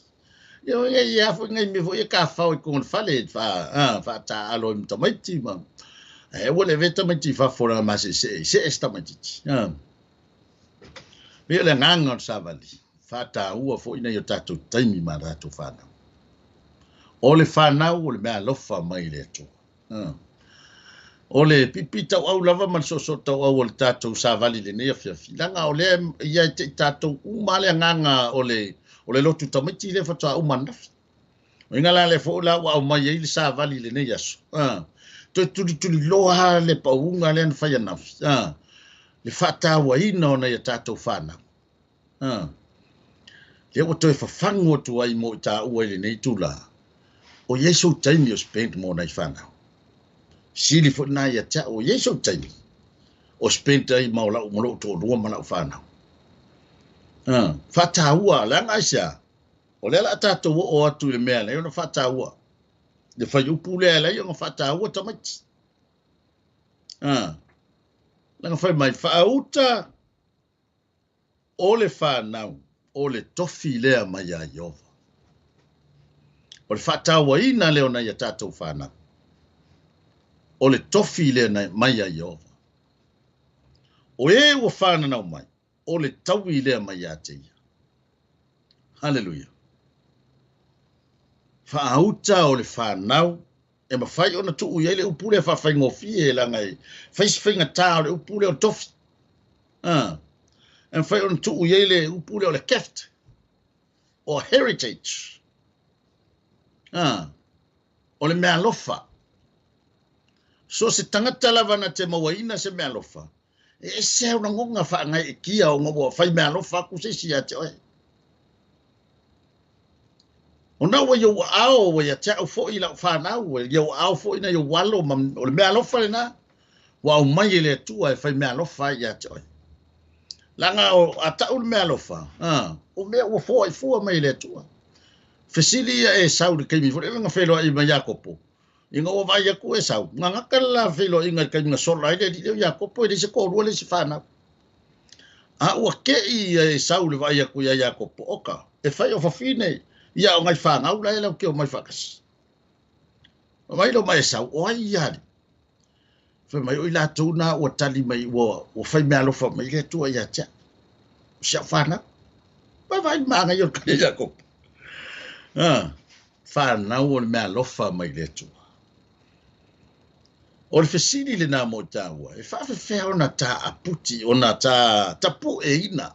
Ia ia ia foi ngai mea foi e tafao i totonu o le fale, faataaalo ai ma tamaiti ma e ua le avea tamaiti i fafo leaga masese, see se tamaitiiti. Pei o le agaga o le savali, faataua foi nai o tatou taimi ma tatou fanau. O le fanau o le meaalofa mai le Atua. O le piipii tauau lava ma le soosoo tauau o le tatou savali i lenei afiafi, leaga o lea ia te i tatou uma le agaga o le lotu tamaiti lea faatoa uma ananafi. O iga la lea foi la ua aumai ai le savali i lenei aso. Toe tulituliloa le pauga lea na fai ananafi. Le faatauaina o nai a tatou fanau. Lea ua toe fafagu atu ai mo i taua i lenei tula. O i ai sou taimi o spend mo nai fanau. Sili foi lena ia te au, o i ai sou taimi o spend ai ma o lau ma lou toalua ma lau fanau. Faataua, leaga aisea? O lea la a tatou oo atu i le mea lea ona faataua. Le faiupu lea e alai ona faataua tamaiti. Leaga fai mai, faauta o le fanau, o le tofi lea mai ia Ieova. O le faatauaina lea o nai a tatou fanau. O le tofi lea mai ia Ieova. O e ua fananau mai, o le taui lea mai ia te ia. Haleluia. Faauta o le fanau, e mafai ona tuu i ai le upu lea faafaigofie leaga e fai se faigata o le upu lea o le tofi. E mafai ona tuu i ai le upu lea o le gift or heritage. O le meaalofa. So se tagata lava na te mauaina se meaalofa, e ese au lagona faagaeetia ona ua fai meaalofa atu se isi ia te oe. Ona ua i ou aao, ua ia te au foi lau fanau, ua i ou aao foi nai ou alo, ma o le meaalofa lena, ua aumai e le Atua e fai meaalofa ai ia te oe. Leaga o a tau le meaalofa, o mea ua foai fua mai e le Atua. Fesili ia Esau i le taimi foi lea na feiloai ma Iakopo. Ina ua vaai atu Esau, gagata le la feiloaiga i le taimi na sola ai le alii lea o Iakopo, e leai se toalua leai se fanau. A ua tei ia Esau i le vaai atu ia Iakopo, oka, e fai o fafine ia o nai fanau la e lau te omai faatasi. Fai mai lea ma Esau, o ai ia alii? Fai mai, o i latou na ua tali mai, ua fai meaalofa mai le Atua ia te au. O si au fanau. Vai vai le maagaia o le tali a Iakopo. Fanau o le meaalofa mai le Atua. O le fesili lena mo i taua, e faafefea ona ta aputi, ona ta tapueina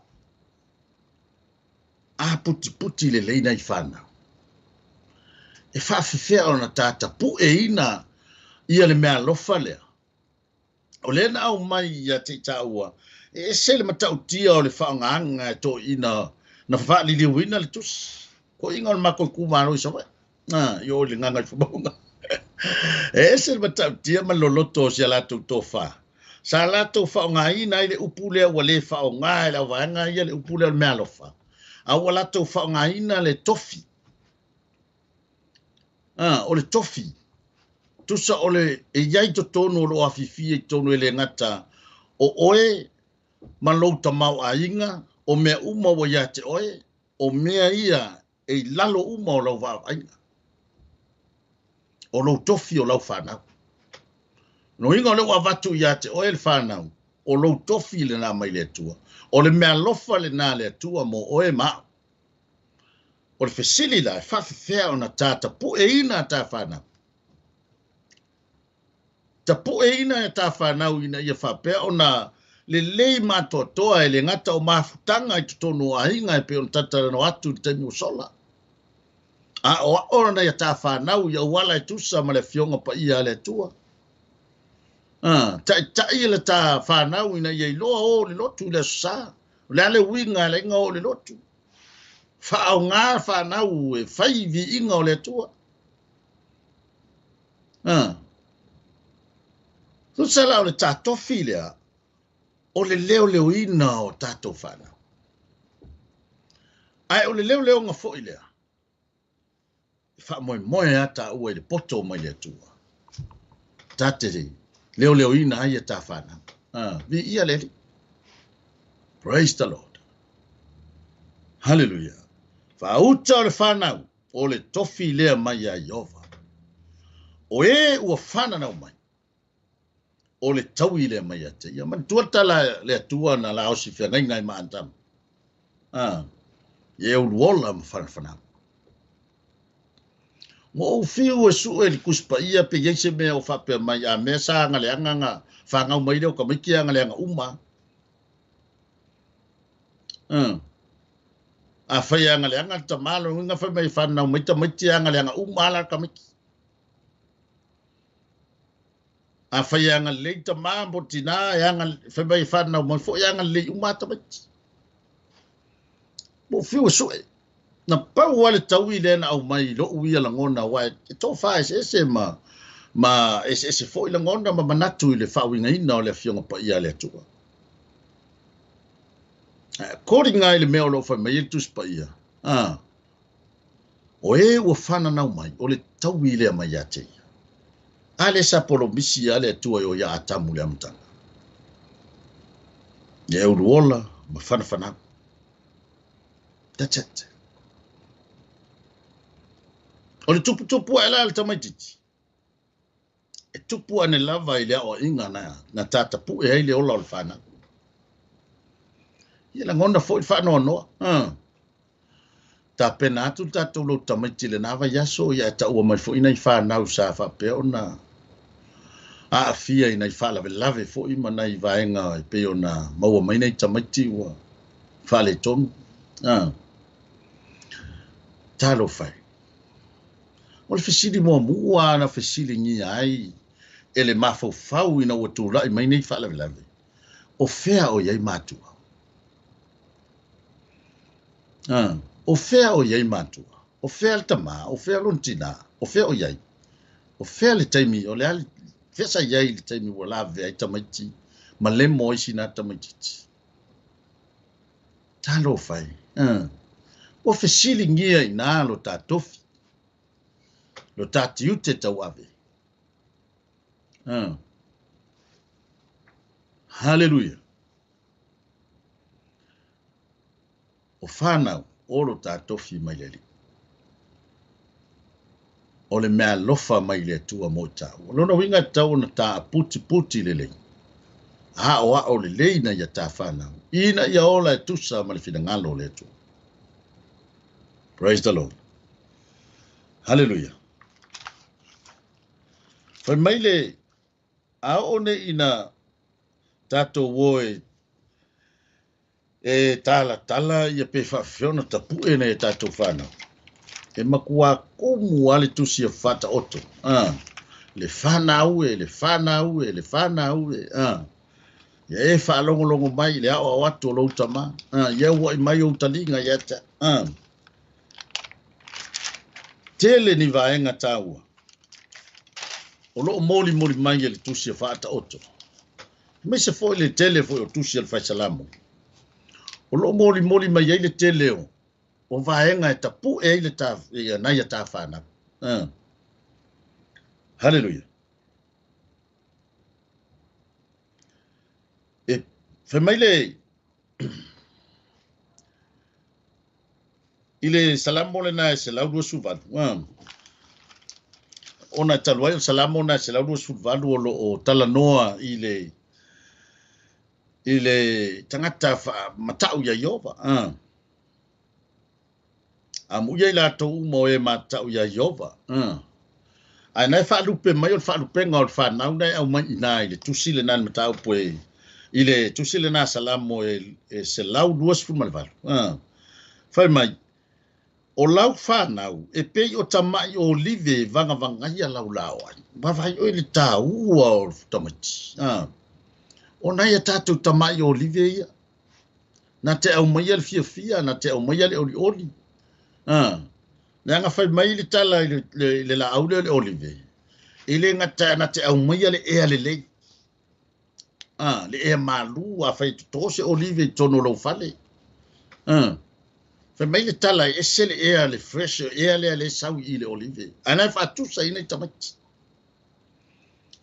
aputiputi lelei nai fanau. E faafefea ona ta tapueina ia le meaalofa lea. O lea na aumai ia te i taua, e ese le matautia o le faaaogaga e toeaiina na faaliliuina le tusi. Toeaiina o le matou itumalo i Savaii. I o i le Gagaifomauga. E ese le matautia ma le loloto o si a latou tofa. Sa latou faaaogaina ai le upu lea ua le faaaoga e le auvaega ia le upu lea o le meaalofa. A ua latou faaaogaina le tofi. O le tofi. Tusa o le e iai totonu o loo afifia i totonu e le gata o oe ma lou tamaoaiga, o mea uma ua ia te oe, o mea ia e i lalo uma o lau vaavaaiga. O lou tofi o lau fanau. Loiga o lea ua avatu ia te oe le fanau, o lou tofi lena mai le Atua. O le meaalofa lena le Atua mo oe ma au. O le fesili la, e faafefea ona ta tapueina ta fanau. Tapu'eina e tafanau ina ia faapea ona lelei matoatoa e le gata o mafutaga i totonu o aiga e pei ona talatalanoa atu i le taimi ua sola. Aoao nai a tafanau i auala e tusa ma le Afioga Paia a le Atua. Taitai le tafanau ina ia iloa o le lotu i le Aso Sa. O le a le uiga e ala ai ona o i le lotu. Faaaoga fanau e fai viiga o le Atua. Tusa la o le tatofi lea o le leoleoina o tatou fanau. Ae o le leoleoga foi lea e faamoemoe a taua i le poto mai le Atua. Ta te leoleoina ai e ta fanau. Viia le Alii. Praise the Lord. Hallelujah. Faauta o le fanau o le tofi lea mai ia Ieova. O e ua fananau mai, o le taui lea mai ia te ia. Manatua le tala le Atua na laosi feagaiga ai ma Atamu. Ia e uluola ma fanafanau. Ua ou fiu e sue i le Tusi Paia pe i ai se mea o faapea mai a mea sa agaleaga na fanau mai lea o tamaiti agaleaga uma. Afai e agaleaga le tamā, lona uiga fai mai e fanau mai tamaiti e agaleaga uma lava la tamaiti. Afai e agalelei tamā po o tinā, e aga, fai mai e fanau mai foi e agalelei uma lava tamaiti. Ua ou fiu e sue. Na pau lava le taui lea na aumai i lou ia lagona, aua e tofa eseese ma eseese foi lagona ma manatu i le faauigaina o le Afioga Paia a le Atua. According i le mea o lo o fai mai ai le Tusi Paia, o e ua fananau mai, o le taui lea mai ia te ia. A le sa polomisi a le Atua i o ia Atamu le amataga. Ia e uluola ma fanafanau. That's it. O le tuputupu ae la le tamaitiiti, e tupu ane lava i le aoaiga na tatapu'e ai le ola o le fanau. Ia lagona foi le faanoanoa. Tapena atu le tatou lou tamaiti i lena vaiaso, ia e taua mai foi nai fanau sa faapea ona aafia i nai faalavelave foi ma nai vaega e pei ona maua mai nai tamaiti ua faaletonu. Talofa e. O le fesili muamua na fesiligia ai e le mafaufau ina ua tulai mai nei faalavelave, o fea o i ai matua? O fea o i ai matua? O fea le tamā? O fea lona tinā? O fea o i ai? O fea le taimi, o le a fea sa i ai i le taimi ua lavevea ai tamaiti ma lemo ai sina tamaitiiti? Talofa e. Ua fesiligia i nā lo tā tofi, lo tā tiute tauave. Hallelujah. O fanau, o lo tā tofi mai le Alii. O le mea alofa mai le Atua mo i tāua. O lona uiga e tatau ona taaputiputi lelei. Aoao lelei na ia tā whanau. Ina ia ola e tusa ma le finagalo o le Atua. Praise the Lord. Hallelujah. Fai mai le a oo nei ina tatou o e talatala ia pe faafefea ona tapu'e nai a tatou fanau. E matua kumu a le tusi e faataoto. Le fanau e, le fanau e, le fanau e. Ia e faalogologo mai i le aoao atu o lou tamā. Ia ua'i mai ou taliga ia te. Tele ni vaega taua o loo molimoli mai e le tusi e faataoto. Aemaise foi le tele foi o tusi a le Faisalamo. O loo molimoli mai ai le tele o vaega e tapu'e ai le ta, ia, nai a ta fanau. Hallelujah. E fai mai le i le Salamo lena e 128. Ona e talu ai o le Salamo na e 128 o loo talanoa i le tagata mata'u ia Ieova. Amuia i latou uma o e mata'u ia Ieova. Ae na e faalupe mai o le faalupega o le fanau na e aumai i ina i le tusi lena i le mataupu e i le tusi lena Salamo e 128. Fai mai, o lau fanau e pei o tama'i olive e vagavagaia lau lao ai. Vaavaai oe i le taua o le tamaiti. O nai a tatou tama'i olive ia. Na te aumaia le fiafia, na te aumaia le olioli. Leaga fai mai le tala i le laau lea o le olive, e le gata na te aumaia le ea lelei. Le ea malu, afai e toto se olive i totonu o lou fale. Fai mai le tala e ese le ea le fresh ea lea le sau i le olive. Ae na e faatusa ina i tamaiti.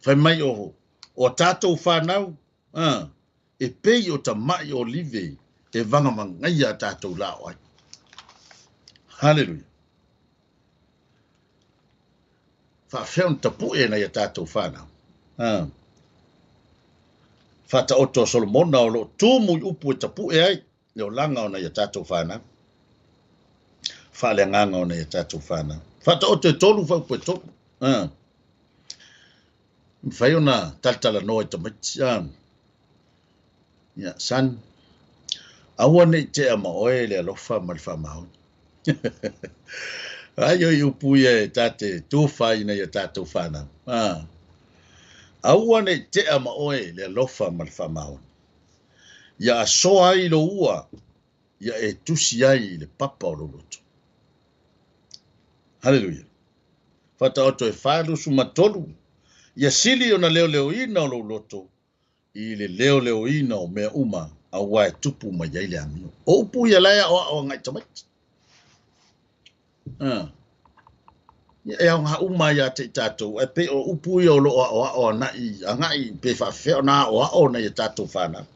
Fai mai o tatou fanau, e pei o tama'i olive e vagavagaia a tatou lao ai. Hallelujah. Faafefea ona tapu'e nai a tatou fanau. Faataoto a Solomona o loo tumu i upu e tapu'e ai le olaga o nai a tatou fanau. Faaleagaga o nai a tatou fanau. Faataoto e 3 faupu e 3. Mafai ona talatalanoa i tamaiti. Ia, son, aua nei tea ma oe le alofa ma le faamaoni. Ai o i upu ia e tate tufa ina ia tatou fanau. Aua nei tea ma oe le alofa ma le faamaoni. Ia asoa ai lo ua, ia e tusi ai le papa o lou loto. Hallelujah. Faataoto e 4:23. Ia sili ona leoleoina o lou loto i le leoleoina o mea uma aua e tupu mai ai le amio. O upu ia lae o ngai tamaiti. Ia e aoga uma ia te i tatou, e pe o upu ia o loo aoao agai agai pe faafefea ona aoao nai a tatou fanau.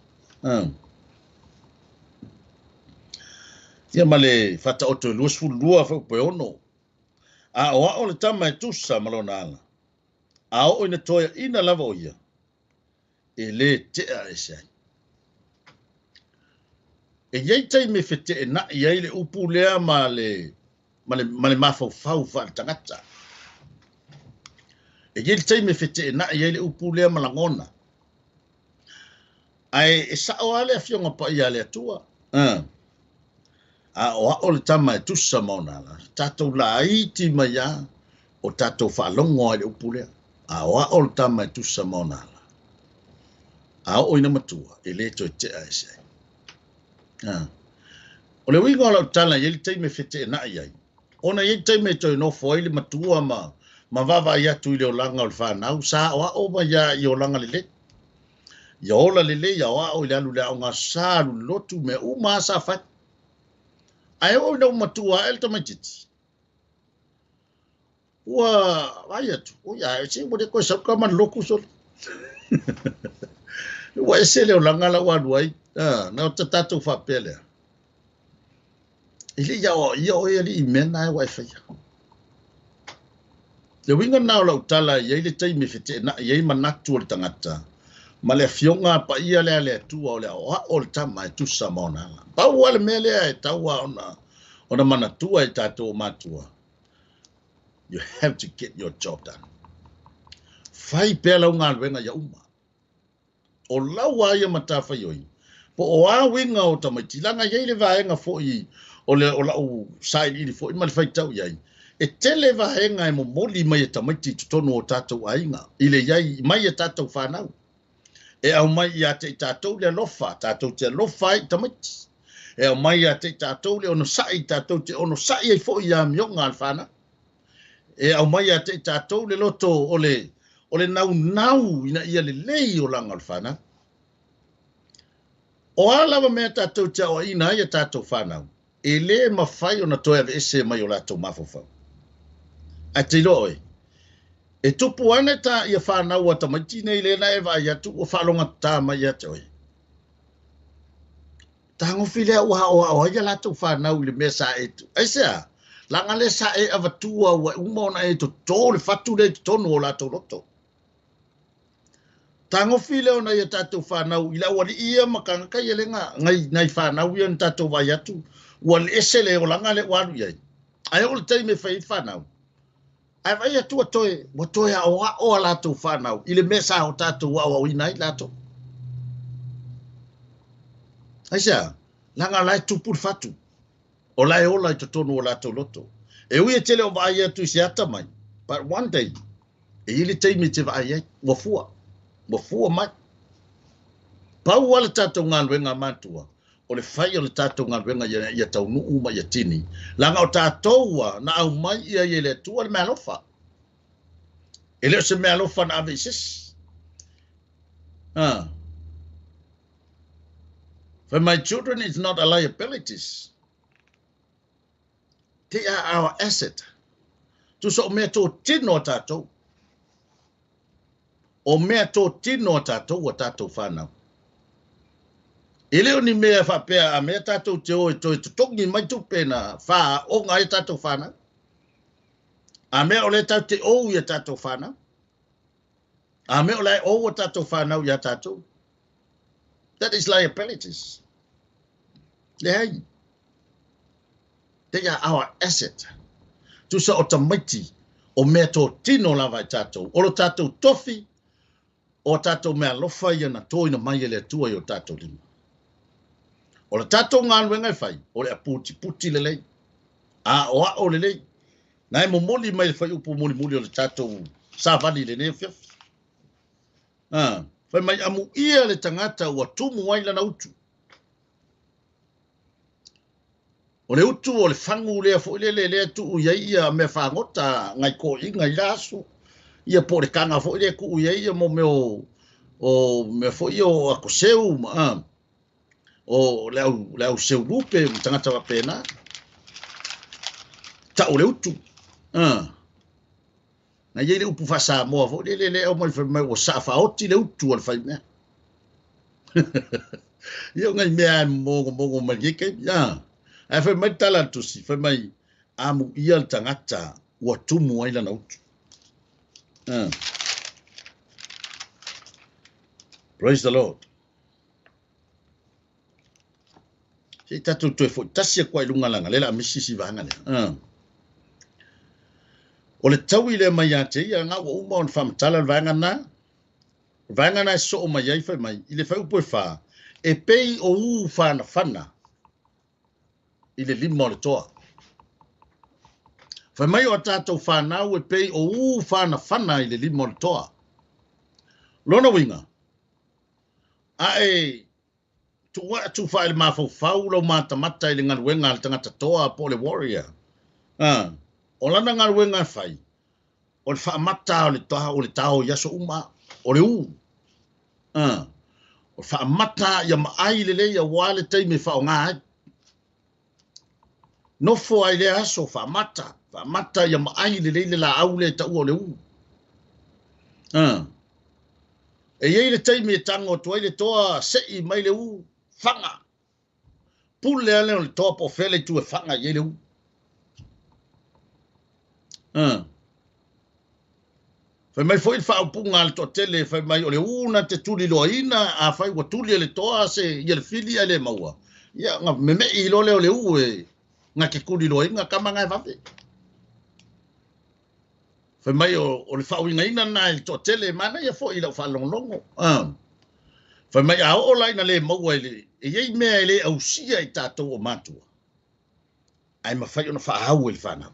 Ia ma le faataoto e 22 faupu e 6. Aoao le tama e tusa ma lona ala. A oo ina toeaina lava o ia, e le tea ese ai. E iai taimi feteenai ai le upu lea ma le mafaufau faaletagata. E iai le taimi feteenai ai le upu lea ma lagona. Ae e sao lava le afioga paia a le Atua. Aoao le tama e tusa ma ona ala. Tatou laiti mai a o tatou faalogo ai le upu lea. Aoao le tama e tusa ma ona ala. A oo ina matua, e le toe tea ese ai. O le uiga o lau tala i ai le taimi e feteenai ai. Ona i ai le taimi e toe nofo ai le matua ma vaavaai atu i le olaga o le fanau, sa aoao mai ia i olaga lelei. Ia ola lelei, ia aoao i le alu le aoga sa, alu le lotu, mea uma sa fai. Ae oo ina ua matua ae le tamaitiiti. Ua vaai atu, oi ae se ua le koe sau ka ma le lotu sole. Ua ese le olaga la ua alu ai. Na o tatou faapea lea. E le ia o ia o ia li i mea na e ua e faia. Le uiga na o lau tala i ai le taimi e feteenai ai manatu o le tagata. Ma le afioga paia lea le Atua o le aoao o le tama e tusa ma ona ala. Pau lava le mea lea e taua ona manatua i tatou matua. You have to get your job done. Fai pea lau galuega ia uma. O lau a ia matafaioi. Po o a uiga o tamaiti. Leaga i ai le vaega foi o le o lau sailiili foi ma le faitau i ai. E tele vaega e momoli mai e tamaiti i totonu o tatou aiga. I le iai mai e tatou fanau. E aumai ia te i tatou le alofa, tatou te alofa ai i tamaiti. E aumai ia te i tatou le onosai, tatou te onosai ai foi ia amioga a le fanau. E aumai ia te i tatou le loto o le naunau ina ia lelei olaga o le fanau. O a lava mea tatou te aoaina ai a tatou fanau, e le mafai ona toe aveese mai o latou mafaufau. Ae te iloa oe, e tupu ane ta ia fanau a tamaiti nei le na e vaai atu ua faalogatata mai ia te oe. Tagofi lea ua aoao ai a latou fanau i le mea sa e tu. Aisea, laga le sa e avatua ua uma ona e toto le fatu le i totonu o latou loto. Tagofi lea ona ia tatou fanau i le aualii ia ma tagata ia le nai fanau ia na tatou vaai atu ua ese le olaga le ua alu i ai. Ae oo le taimi e fai ai fanau. Ae vaai atu ua toe aoao a latou fanau i le mea sa o tatou aoaoina ai latou. Aisea? Leaga la e tupu le fatu. O la e ola i totonu o latou loto. E ui e tele o vaai atu i se ata mai. But one day, e i le taimi te vaai ai, ua fua. Ua fua mai. Pau le tatou galuega matua, o le fai o le tatou galuega ia taunuu ma ia tini. Leaga o tatou ua na aumai ia i le Atua le mealofa. E le o se mealofa na ave i sesi. Ah. For my children is not a liabilities. They are our asset. Tusa o mea tōtino a tātou. O mea tōtino a tātou a tātou whānau. E le o ni mea faapea a mea tātou te o e toe totogi mai tupe na whā o ngā e tātou whānau. A mea o le tau te ou i a tātou whānau. A mea o le ou a tātou whānau i a tātou. That is liabilities. Leai. They are our asset. Tusa o tamaiti o mea tō tino lava i tātou. O lo tātou tofi o tātou mea alofa ia na tōina mai e le Atua i o tātou lima. O le tātou galuega e fai, o le aputi puti lelei. A o a o lelei. Na e momoli mai le fuaiupu mulimuli o le tatou savali lenei afiafi. Ah, fai mai amuia le tagata ua tumu ai lana utu. O le utu o le fagu lea foi lele lea tuu i ai ia mea fagota ngai koiga i la aso. Ia po o le kaga foi lea tuu i ai ia mo mea o mea foi o akoseu ma o le au seu lupe ma tagata faapena. Tau le utu. Ah. Na iai le upu faa-Samoa foi lele lea aumai fai mai ua saa faaoti le utu o le faimea. Ia o ngai mea e mogomogo mai lenei taimi. Ah. Ae fai mai le tala a le tusi, fai mai amuia le tagata ua tumu ai lana utu. Ah. Praise the Lord. Se i tatou toe foi tasi atu ai i luga leaga lea o le a misi si vaega lea. Ah. O le taui lea mai ia te ia, nga ua uma ona faamatala le vaega na. O le vaega na e soo mai ai fai mai, i le fuaiupu e 4, e pei o ū fanafana i le lima o le toa. Fai mai o a tātou whanau e pei o ū fanafana i le lima o le toa. Lona uiga, a e tuu atu faa le mafaufau lau matamata i le galuega a le tagata toa po o le warrior. Ah, o lana galuega e fai, o le faamata o le tao i aso uma, o le ū. Ah, o le faamata ia maai lelei auā le taimi e faaaogā ai. Nofo ai lea aso faamata, faamata ia maai lelei le laau lea e taua o le ū. Ah. E iai le taimi e tago atu ai le toa sei mai le ū, faga. Pule ale o le toa po o fea le itu e faga i ai le ū. Ah. Fai mai foi le faaupuga a le toatele, fai mai o le ū na te tuliloaina, afai ua tuli e le toa se ia le fili ae le maua. Ia ga meme'i loa lea o le ū e ga te tuliloaina tama na e vave. Fai mai o le faauigaina lena e le toatele, manaia foi i lau faalogologo. Ah. Fai mai a oo la ina le maua i le, e iai mea e le ausia i tatou o matua. Ae mafai ona faaau e le fanau.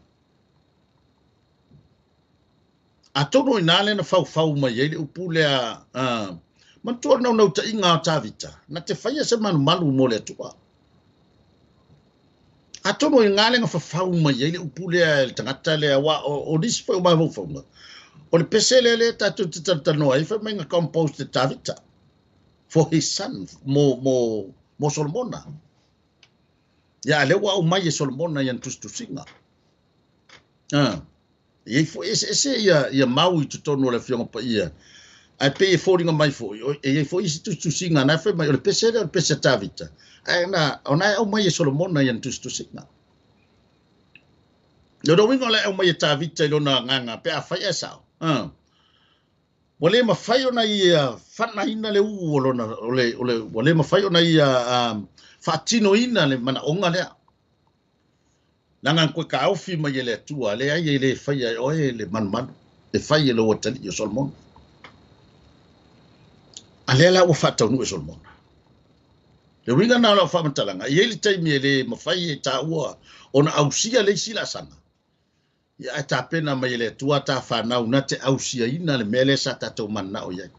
Atonu i nā le na faufau mai ai le upu lea, manatua le naunautaiga o Tavita, na te faia se malumalu mo le Atua. Atonu i ngā le na fafau mai ai le upu lea e le tagata lea, auā o nisi foi o mafaufauga. O le pese lea lea tatou te talatalanoa ai, fai mai na compose e Tavita for his son, mo Solomona. Ia, a lea ua aumai e Solomona i ana tusitusiga. Ah. E iai foi eseese ia mau i totonu o le Afioga Paia. Ae pei e foliga mai foi, e iai foi isi tusitusiga na e fai mai o le pese lea o le pese a Tavita. Ae na, o na e aumai e Solomona i ana tusitusiga. Lona uiga o le aumai e Tavita i lona agaga pe afai ae sao. Ah. Ua le mafai ona ia fanaina le ū o lona, o le, ua le mafai ona ia faatinoina le manaoga lea. Leaga na toe taofi mai e le Atua, leai e le faia e oe le malumalu, e fai e lou atalii o Solomona. A lea la ua faataunuu e Solomona. Le uiga lena o lau faamatalaga, e i ai le taimi e le mafai e taua ona ausia le isi laasaga, ia ae tapena mai e le Atua ta fanau na te ausiaina le mea lea sa tatou mananao i ai.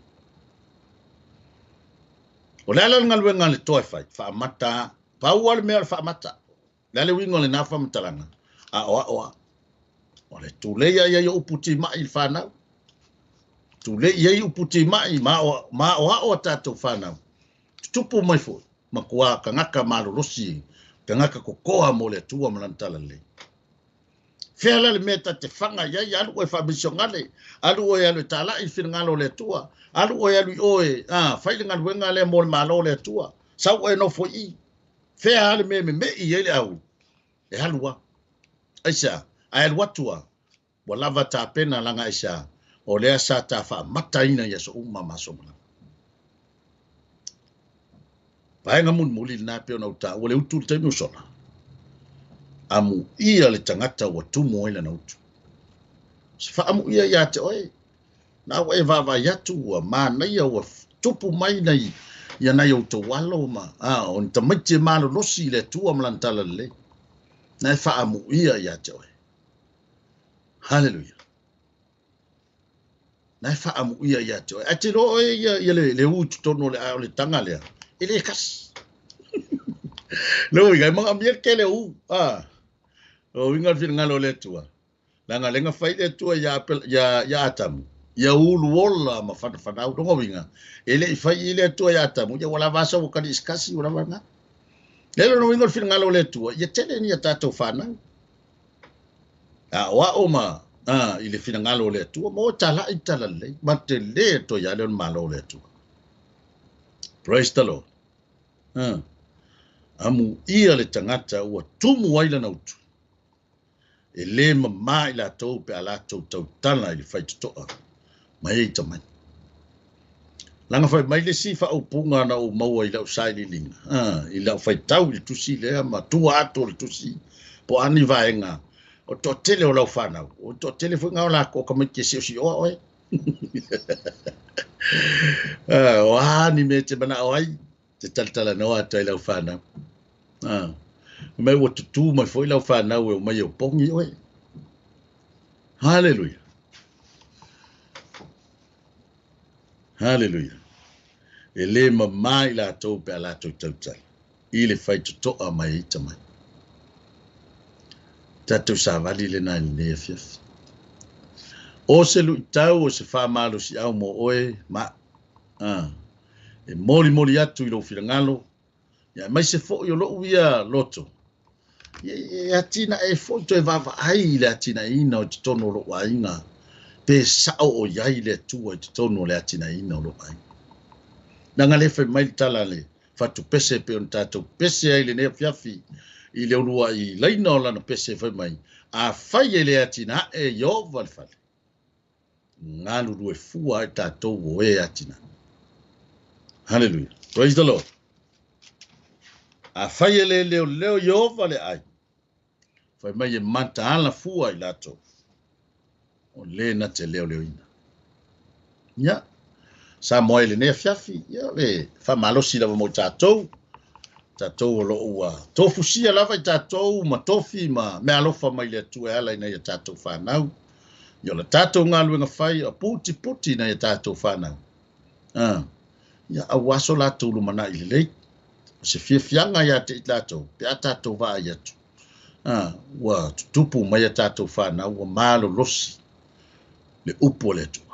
O le ala o le galuega a le toa e fai, faamata, pau lava le mea o le faamata. O le a le uiga o lena faamatalaga? Aoao a. O le tulei i ai o upu timai i le fanau. Tulei i ai upu timai ma aoao a tatou fanau. Tutupu mai foi, matua tagata malolosi, tagata kokoa mo le Atua ma lana talalelei. Fea la le mea ta te faga i ai, alu oe faamisionale, alu oe alu e talai i le finagalo o le Atua, alu oe alu i oe, fai le galuega lea mo le Malo o le Atua, sau oe nofo i i. Fea lava le mea e memei i ai le au, e alu lava. Aisea? Ae alu atu lava, ua lava tapena leaga aisea? O lea sa ta faamataina i aso uma ma aso uma lava. Vaega mulimuli lena e pei ona ou taua le utu i le taimi ua sola. Amuia le tagata ua tumu ai lana utu. Se faamuia ia te oe. Na ua e vaavaai atu ua manaia ua tupu mai nai ia nai outou alo ma o ni tamaiti e malolosi i le Atua ma lana talalelei. Na e faamuia ia te oe. Haleluia. Na e faamuia ia te oe. Ae te iloa oe ia, ia le u i totonu o le, o le taga lea, e le kasi. Le uiga, e manaomia le tele o u. O uiga o le finagalo o le Atua. Leaga lea na fai le Atua ia Atamu, ia uluola ma fanafanau. Lona uiga, e le i fai i le Atua ia Atamu, ia ua lava asa ua kali i se kasi, ua lava lena. Le lona uiga o le finagalo o le Atua, ia tele ni a tatou fanau. Aoao ma i le finagalo o le Atua, ma o talai le talalelei, ma tele toe ia lea o le Malo o le Atua. Praise the Lord. Amuia le tagata ua tumu ai lana utu. E le mamā i latou pe a latou tautala i le faitotoa ma e ita mai. Leaga fai mai le isi faaupuga na ou maua i lau sailiiliga, i lau faitau i le tusi lea ma tua atu o le tusi, po o a ni vaega, o le toatele o lau fanau, o le toatele foi lena o latou o tamaiti e siosioa oe. O a ni mea e te manao ai, te talatalanoa atu ai lau fanau. Mai ua tutū mai foi lau fanau e omai e opogi oe. Haleluia. Haleluia. E le mamā i latou pe a latou tautala i le faitotoa mai e ita mai. Tatou savali lena i lenei afiafi. O se luitau o se faamalosiau mo oe ma e molimoli atu i lou finagalo, ia aemaise foi o lou ia loto, ia e atinae foi toe vaavaai i le atinaeina o totonu o lou aiga, pe sao o i ai le Atua i totonu o le atinaeina o lou aiga. Leaga lea fai mai le tala a le fatu pese pei ona tatou pese ai i lenei afiafi i le uluai laina o lana pese fai mai, afai e le atinae Ieova le fale, galulue fua ai tatou o e atinae. Hallelujah. Praise the Lord. Afai e le leoleo Ieova le ai, fai mai e mataala fua i latou, o le na te leoleoina. Ia, Samoa i lenei afiafi, ia le faamalosi lava mo tatou, tatou o loo ua tofusia lava i tatou ma tofi ma meaalofa mai le Atua e ala i nai a tatou fanau. Ia o le tatou galuega fai o putiputi nai a tatou fanau. Ia aua so latou lumanai lelei. O se fiafiaga ia te i latou pe a tatou vaai atu. Ua tutupu mai a tatou fanau ua malolosi le upu o le Atua.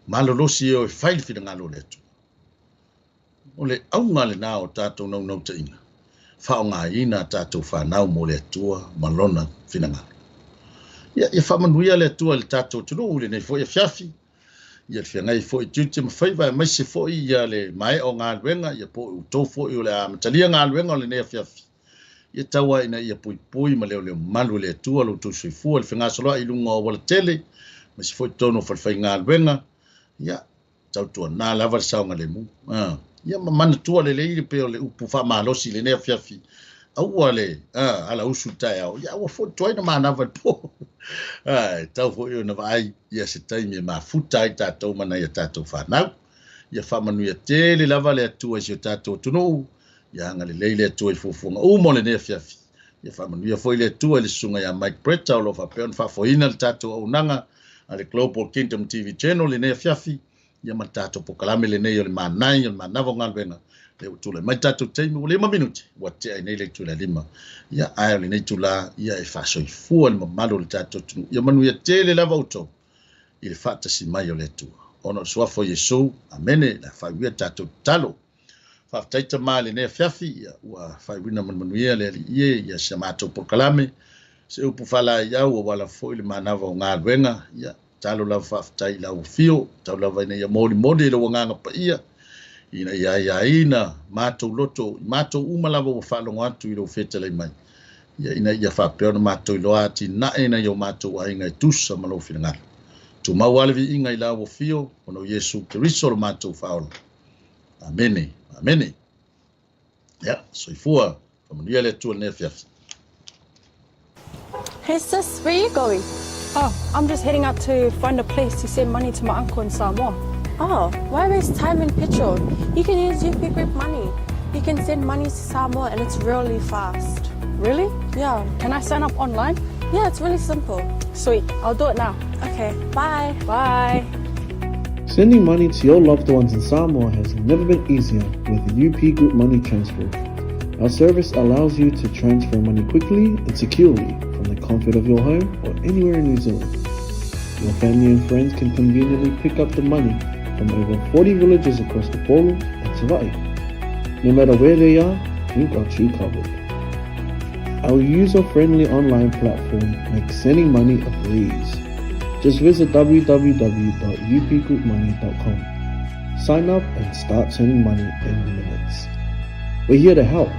Malolosi e o e fai le finagalo o le Atua. O le auga lena o tatou naunautaiga, faaaogaina a tatou fanau mo le Atua ma lona finagalo. Ia, ia faamanuia le Atua i le tatou atunuu i lenei foi afiafi, ia le feagai foi i tiute ma faiva, aemaise foi ia le maea o galuega, ia po o outou foi o le a amatalia galuega o lenei afiafi. Ia tau ina ia puipui ma leoleo malu e le Atua lo outou soifua i le fegasoloai i luga o aualatele, aemaise foi totonu o falefaigaluega. Ia, tautuana lava le saogalemu. Ia ma manatua lelei le pei o le upu faamalosi i lenei afiafi, Aua le alausu i le taeao, ia aua foi le tuai ona manava i le po. E tatau foi ona vaai ia se taimi e mafuta ai tatou ma nai a tatou fanau. Ia faamanuia tele lava le Atua i si o tatou atunuu, ia agalelei le Atua i fuafuaga uma o lenei afiafi. Ia faamanuia foi le Atua i le susuga ia Mike Bretta o lo o faapea ona faafoeina le tatou auaunaga a le Global Kingdom TV Channel i lenei afiafi, ia ma le tatou polokalame lenei o le Manai o le Manava o Galuega, lea ua tulai mai le tatou taimi, ua 5 minute ua tea ai nei le itula e 5. Ia, ae o lenei itula, ia e faasoifua le mamalu o le tatou atunuu. Ia manuia tele lava outou i le faatasi mai o le Atua. Ona o le suafa o Iesu, amene, le a faaiuia le tatou tatalo. Faafetai Tama i lenei afiafi, ia, ua faaiuina ma le manuia le Alii e, ia si a matou polokalame, se upu faalaeiau aua lava foi le manava o galuega, ia, Tatalo lava faafetai i lau afio, tau lava ina ia molimoli i lou agaga paia, ina ia aiaina matou loto, i matou uma lava ua faalogo atu i lou fetalai mai, ia ina ia faapea ona matou iloa atinae nai o matou aiga e tusa ma lou finagalo. Tumau lava le viiga i lau afio, ona o Iesu Keriso lo matou Faaola. Amene. Amene. Ia, soifua, faamanuia le Atua i lenei afiafi. Hey sis, where are you going? Oh, I'm just heading out to find a place to send money to my uncle in Samoa. Oh, why waste time and petrol? You can use UP Group Money. You can send money to Samoa and it's really fast. Really? Yeah. Can I sign up online? Yeah, it's really simple. Sweet, I'll do it now. Okay, bye. Bye. Sending money to your loved ones in Samoa has never been easier with UP Group Money Transfer. Our service allows you to transfer money quickly and securely from the comfort of your home or anywhere in New Zealand. Your family and friends can conveniently pick up the money from over 40 villages across the Upolu and Savaii. No matter where they are, we've got you covered. Our user-friendly online platform makes sending money a breeze. Just visit www.upgroupmoney.com. Sign up and start sending money in minutes. We're here to help.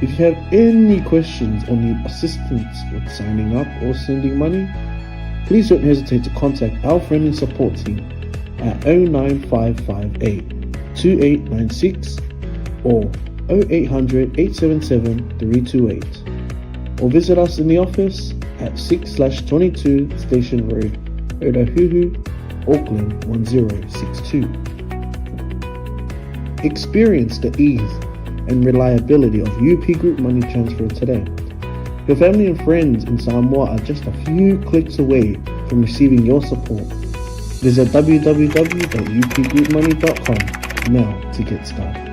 If you have any questions or need assistance with signing up or sending money, please don't hesitate to contact our friendly support team at 09558 2896 or 0800 877 328 or visit us in the office at 6/22 Station Road, Otahuhu, Auckland 1062. Experience the ease and reliability of UP Group Money Transfer today. Your family and friends in Samoa are just a few clicks away from receiving your support. Visit www.upgroupmoney.com now to get started.